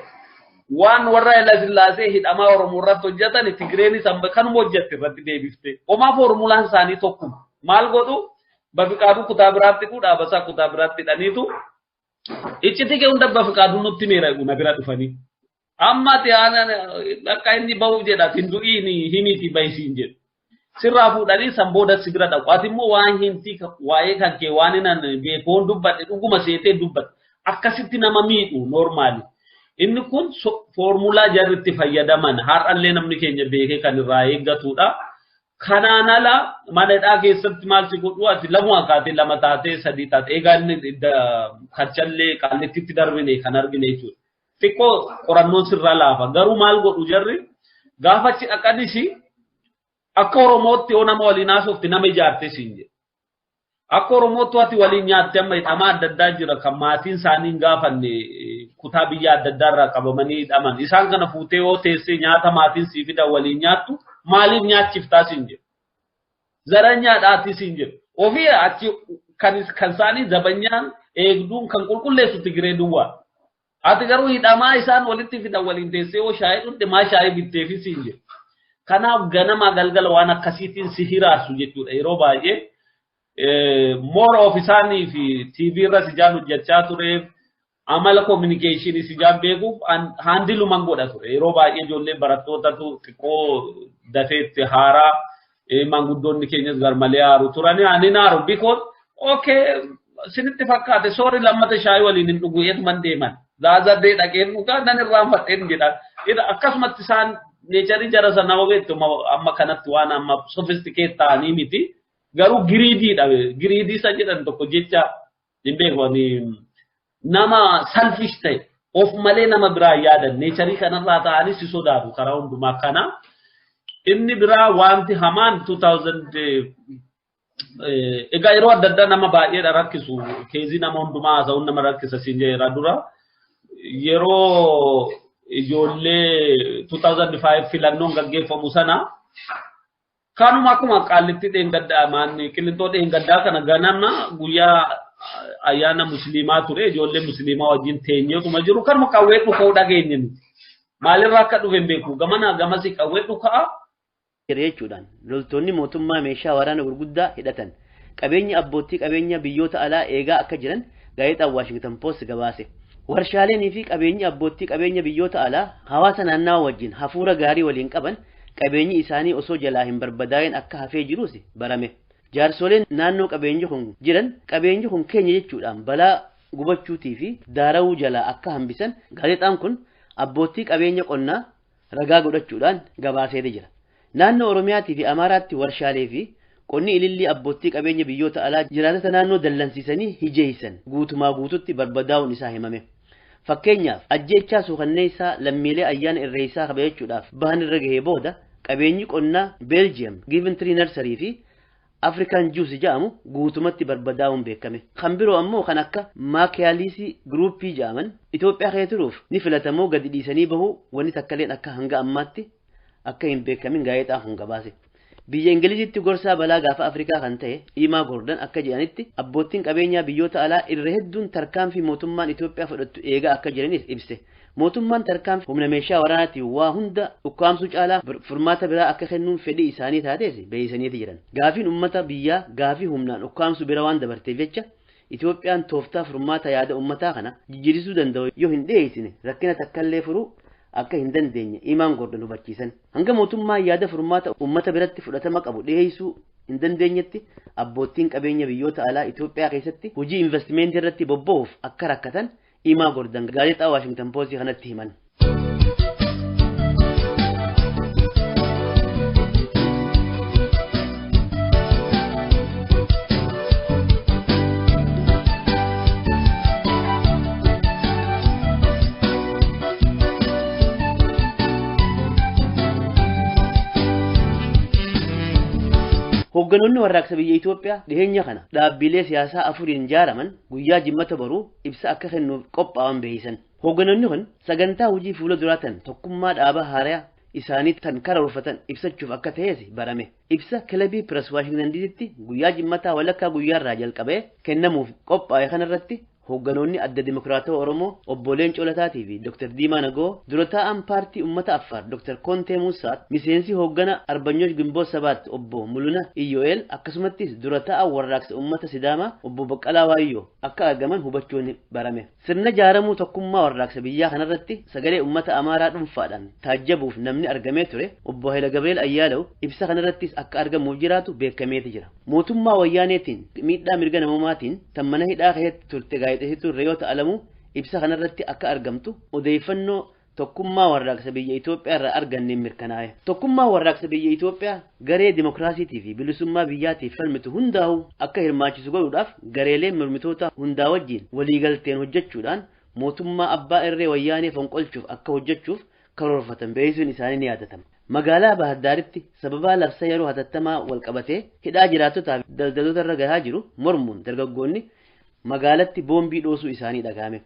waan warra Hayilasillaasee hidhamaa Oromoo irratti hojjetan Tigreenis amma kanuma hojjette irratti deebifte. Homaa foormulaan isaanii tokkuma. Maal godhu? Bafiqaaduu kutaa biraatti hidhuu Dhaabasaa kutaa biraatti hidhaniitu iccitii kee hunda Bafiqaaduu nutti meera na bira dhufanii. Amma ati akka inni bahuuf jedha ati hin du'iin himiiti bahisiin jedhu. Sirraa fuudhanii san booda si bira dhaqu. Ati immoo waan himtii waa'ee kan kee waan inni beekuun dubbadhe dhuguma seetee dubbadhe. Akkasitti nama miidhu normally. Inni kun foormulaa jarri itti fayyadaman har'allee namni keenya beekee kan irraa eeggatudha. Kanaan ala mana hidhaa keessatti maal si godhu ati lamuma kaatee lama taatee sadii taatee egaa inni karchallee Qaallittitti darbine kan argine jechuudha. Xiqqoo qorannoon sirraa laafa garuu maal godhu jarri gaafa achi dhaqanis akka Oromootti yoo nama waliin haasofte nama ijaarte siin jedhu. Akka Oromootti ati waliin nyaatte amma hidhamaa adda addaa jira kan maatiin isaanii hin gaafanne kutaa biyya adda addaa irraa qabamanii hidhaman. Isaan kana fuutee yoo teessee nyaata maatiin sii fidan waliin nyaattu maaliif nyaachiftaa siin jedhu. Zaranyaadhaati siin jedhu. Ofii achi kan isaanii zabanyaan eegduun kan qulqulleessu Tigiree duwwaa. Ati garuu hidhamaa isaan walitti fidan waliin teessee yoo shaayii dhugde maa shaayii bitteefi siin jedhu. Kanaaf ganama galgala waan akkasiitiin si hiraarsu jechuudha yeroo baay'ee. More of isaanii fi TV irra sijaan hojjechaa tureef amala communication sijaan beekuuf handle'uman godha ture. Yeroo baay'ee ijoollee barattootatu xiqqoo dafeetti haaraa maanguddoonni keenyas garmalee haaru turani ani naaru because okay sinitti fakkaate sorry lammata shaayii waliin hin dhugu eetuman deeman. Zaazadee dhaqeen dhugaa nan irraanfadheen jedha. Akkasumatti isaan nature'ii jara sana beektu amma kanatti waan amma sophisticate ta'anii miti. Garuu greedy'dha. Greedy isa jedhan tokko jecha hin beeku nama selfish ta'e of malee nama biraa yaadan nature'ii kanarraa ta'anii si sodaatu karaa hundumaa kana. Inni biraa wanti hamaan 2000 Egaa yeroo adda addaa nama baay'eedha rakkisu keezii nama hundumaa haasa'uun nama rakkisa siin jedheera dura yeroo ijoollee 2005 filannoon gaggeeffamu sana kanuma akkuma qaallitti dheengaddaa maanni qillintoo dheengaddaa kana ganama guyyaa ayyaana musliimaa ture ijoollee musliimaa wajjin teenyeetuma jiru kanuma qawwee dhuka'uu dhageenye nuti. Maalirraa akka dhufe hin beeku gamana gamasii qawwee dhuka'a. Jechuudhaan loltoonni mootummaa meeshaa waraana gurguddaa hidhatan qabeenya abbootii qabeenya biyyoota alaa eegaa akka jiran gaazexaan Waashingtan Post gabaase. Warshaaleenii fi qabeenyi abbootii qabeenya biyyoota alaa hawaasa naannawa wajjin hafuura gaarii waliin qaban qabeenyi isaanii osoo jalaa hin barbadaa'in akka hafee jirus barame. Jaarsoleen naannoo qabeenyi kun jiran qabeenyi kun keenya jechuudhaan balaa gubachuutii fi daarawuu jalaa akka hambisan gaazexaan kun abbootii qabeenya qonnaa ragaa godhachuudhaan gabaasee jira. Naannoo Oromiyaatii fi Amaaraatti warshaalee fi qonni ilillii abbootii qabeenya biyyoota alaa jiraatota naannoo dallansiisanii hijeeysan guutumaa guututti barbadaa'uun isaa himame. Fakkeenyaaf ajjeechaa suukanneessaa lammiilee ayyaana irreessaa kabajachuudhaaf bahan irra gahee booda qabeenyi qonnaa Beeljiyeem Giiventrii Narsarii fi Afrikaan Juus jedhamu guutumatti barbadaa'uun beekame. Kan biroo ammoo kan akka Maakiyaaliisii Giruuppii jedhaman Itoophiyaa keessa turuuf ni filatamoo gadi dhiisanii bahuu wanni takkaleen akka hanga ammaatti akka hin beekamin gaazexaan kun gabaase. Biyya Ingilizitti gorsaa balaa gaafa Afrikaa kan ta'e Imaa Gordon akka jedhanitti abboottiin qabeenyaa biyyoota alaa irra hedduun tarkaanfii mootummaan Itoophiyaa fudhattu eegaa akka jiranis ibse. Mootummaan tarkaanfii humna meeshaa waraanaatiin waa hunda ukkaamsuu caalaa furmaata biraa akka kennuun fedhii isaanii taates beeksisaniiti jiran. Gaafiin uummata biyyaa gaafii humnaan ukkaamsuu bira waan dabarteef jecha Itoophiyaan tooftaa furmaata yaada uummataa kana jijjiirsuu danda'u yoo hin dhiyeessine rakkina takkallee furuu akka hin dandeenye Imaan Gordon hubachiisan. Hanga mootummaan yaada furmaata uummata biratti fudhatama qabu dhiyeessuu hin dandeenyetti abboottiin qabeenya biyyoota alaa Itoophiyaa keessatti hojii investimentii irratti bobba'uuf akka rakkatan Imaa Gordon gaazexaa Waashingtan Poostii kanatti himan. Hoogganoonni warraaqsa biyya Itoophiyaa dhiheenya kana dhaabbilee siyaasaa afuriin ijaaraman guyyaa jimmata boruu ibsa akka kennuuf qophaa'an beeksisan. Hoogganoonni kun sagantaa hojii fuula duraa tan tokkummaa dhaaba haaraa isaanii tan karoorfatan ibsachuuf akka ta'es barame. Ibsa kilabii Pirees Waashingtan DCtti guyyaa jimmataa walakkaa guyyaarraa jalqabee kennamuuf qophaa'e kanarratti hoogganoonni adda dimokiraatawaa Oromoo obbo Leencoo Lataatii fi Dr. Diimaa Nagoo, dura taa'an paartii uummata Affaar Dr. Kontee Muusaat, miseensi hooggana Arbanyoosh Gimboot Sabaatti obbo Muluna Iyyo'eel akkasumattis dura taa'an warraaqsa uummata Sidaamaa obbo Baqqalaa Waayyoo akka argaman hubachuun barame. Sirna jaaramuu tokkummaa warraaqsa biyyaa kanarratti sagalee uummata Amaaraa dhuunfaadhaan taajjabuuf namni argamee ture obbo Hayila Gabriel Ayyaalaw ibsa kanarrattis akka argamuuf jiraatu beekameeti jira. Mootummaa wayyaaneetiin miidhaa mirga namummaatiin tan mana hidhaa keessatti turte gaazexeessituu Reeyoota Alamuu ibsa kanarratti akka argamtu odeeffannoo tokkummaa warraaqsa biyya Itoophiyaa irraa arganneen mirkanaa'e. Tokkummaa warraaqsa biyya Itoophiyaa garee dimokiraasiitii fi bilisummaa biyyaatiif falmitu hundaa'u akka hirmaachisu godhuudhaaf gareelee mormitoota hundaa wajjin waliigalteen hojjechuudhaan mootummaa abbaa irree wayyaanee fonqolchuuf akka hojjechuuf karoorfatan beeksisuun isaanii ni yaadatama. Magaalaa Baahirdaaritti sababaa labsa yeroo hatattamaa wal qabatee hidhaa jiraattotaa fi daldaloota irra gahaa jiru mormuun dargaggoonni magaalatti boombii dhoosuu isaanii dhagahame.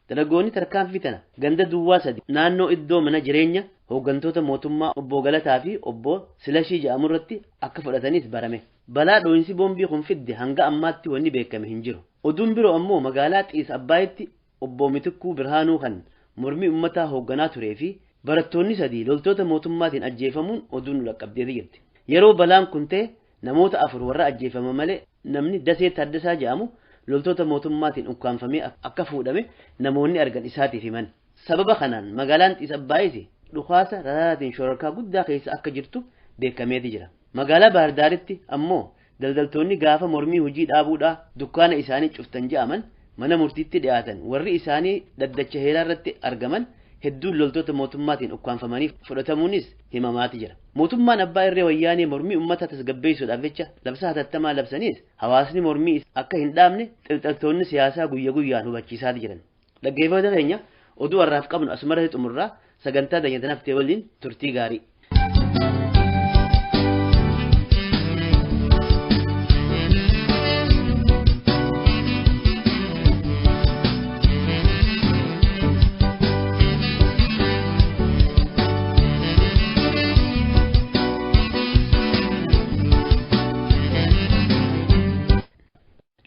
Dargaggoonni tarkaanfii tana ganda duwwaa sadi naannoo iddoo mana jireenya hooggantoota mootummaa obbo Galataa fi obbo Silashii jedhamu irratti akka fudhatanis barame. Balaa dhoohinsi boombii kun fidde hanga ammaatti wanni beekame hin jiru. Oduun biroo ammoo magaalaa Xiis Abbaayitti obbo Mitikkuu Birhaanuu kan mormii uummataa hoogganaa turee fi barattoonni sadii loltoota mootummaatiin ajjeefamuun oduun nu dhaqqabdeeti jirti. Yeroo balaan kun ta'e namoota afur warra ajjeefama malee namni Dasee Taaddasaa jedhamu loltoota mootummaatiin ukkaanfamee akka fuudhame namoonni argan isaatiif himan. Sababa kanaan magaalaan Xiis Abbaayis dhukaasa rasaasaatiin shororkaa guddaa keessa akka jirtu beekameeti jira. Magaalaa Baahirdaaritti ammoo daldaltoonni gaafa mormii hojii dhaabuudhaa dukkaana isaanii cuftan jedhaman mana murtiitti dhiyaatan warri isaanii dhaddacha heeraa irratti argaman hedduun loltoota mootummaatiin ukkaanfamanii fudhatamuunis himamaati jira. Mootummaan abbaa irree wayyaanee mormii uummata tasgabbeessuudhaaf jecha labsa hatattamaa labsaniis hawaasni mormii akka hin dhaabne xilxaltoonni siyaasaa guyya guyyaan hubachiisaa jiran. Dhaggeeffattoota keenya oduu har'aaf qabnu asumarratti xumurraa sagantaa danyatanaaf ta'e waliin turtii gaarii.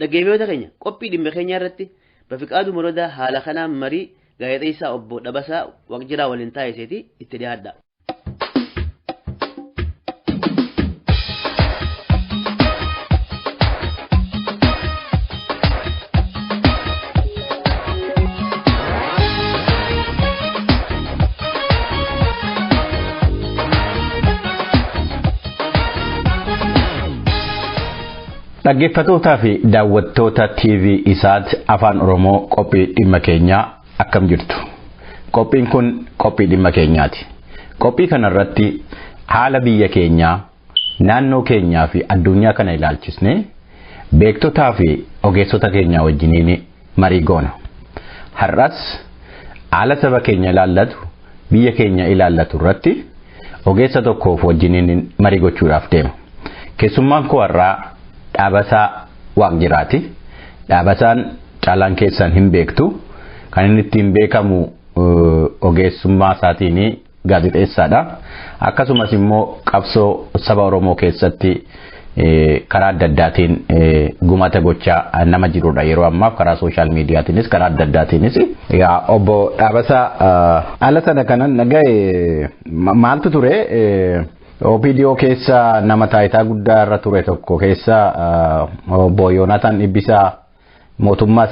Dhaggeeffattoota keenya qophii dhimma keenyaa irratti Bafiqaaduu Morodaa haala kanaan marii gaazexeessaa obbo Dhabasaa Waqjiraa waliin taasiseeti itti dhiyaadha. Dhaggeeffattootaa fi daawwattoota TV Isaat Afaan Oromoo qophii dhimma keenyaa akkam jirtu? Qophiin kun qophii dhimma keenyaati. Qophii kanarratti haala biyya keenyaa, naannoo keenyaa fi addunyaa kana ilaalchisnee beektotaa fi ogeessota keenyaa wajjiniin marii goona. Har'as haala saba keenya ilaallatu, biyya keenya ilaallatu irratti ogeessa tokkoof wajjiniin marii gochuudhaaf deema. Keessummaan koo har'aa Dhaabasaa Waaqjiraati. Dhaabasaan caalaan keessan hin beektu. Kan inni ittiin beekamu ogeessummaa isaatiin gaazexeessaadha. Akkasumas immoo qabsoo saba Oromoo keessatti karaa adda addaatiin gumaata gochaa nama jirudha yeroo ammaaf karaa sooshaal miidiyaatiinis karaa adda addaatiinis. Yaa obbo Dhaabasaa haala sana kanan dhaga'e maaltu ture? OPDO keessa nama taayitaa guddaa irra ture tokko keessa obbo Yoonaataan Dhibbisaa mootummaa sana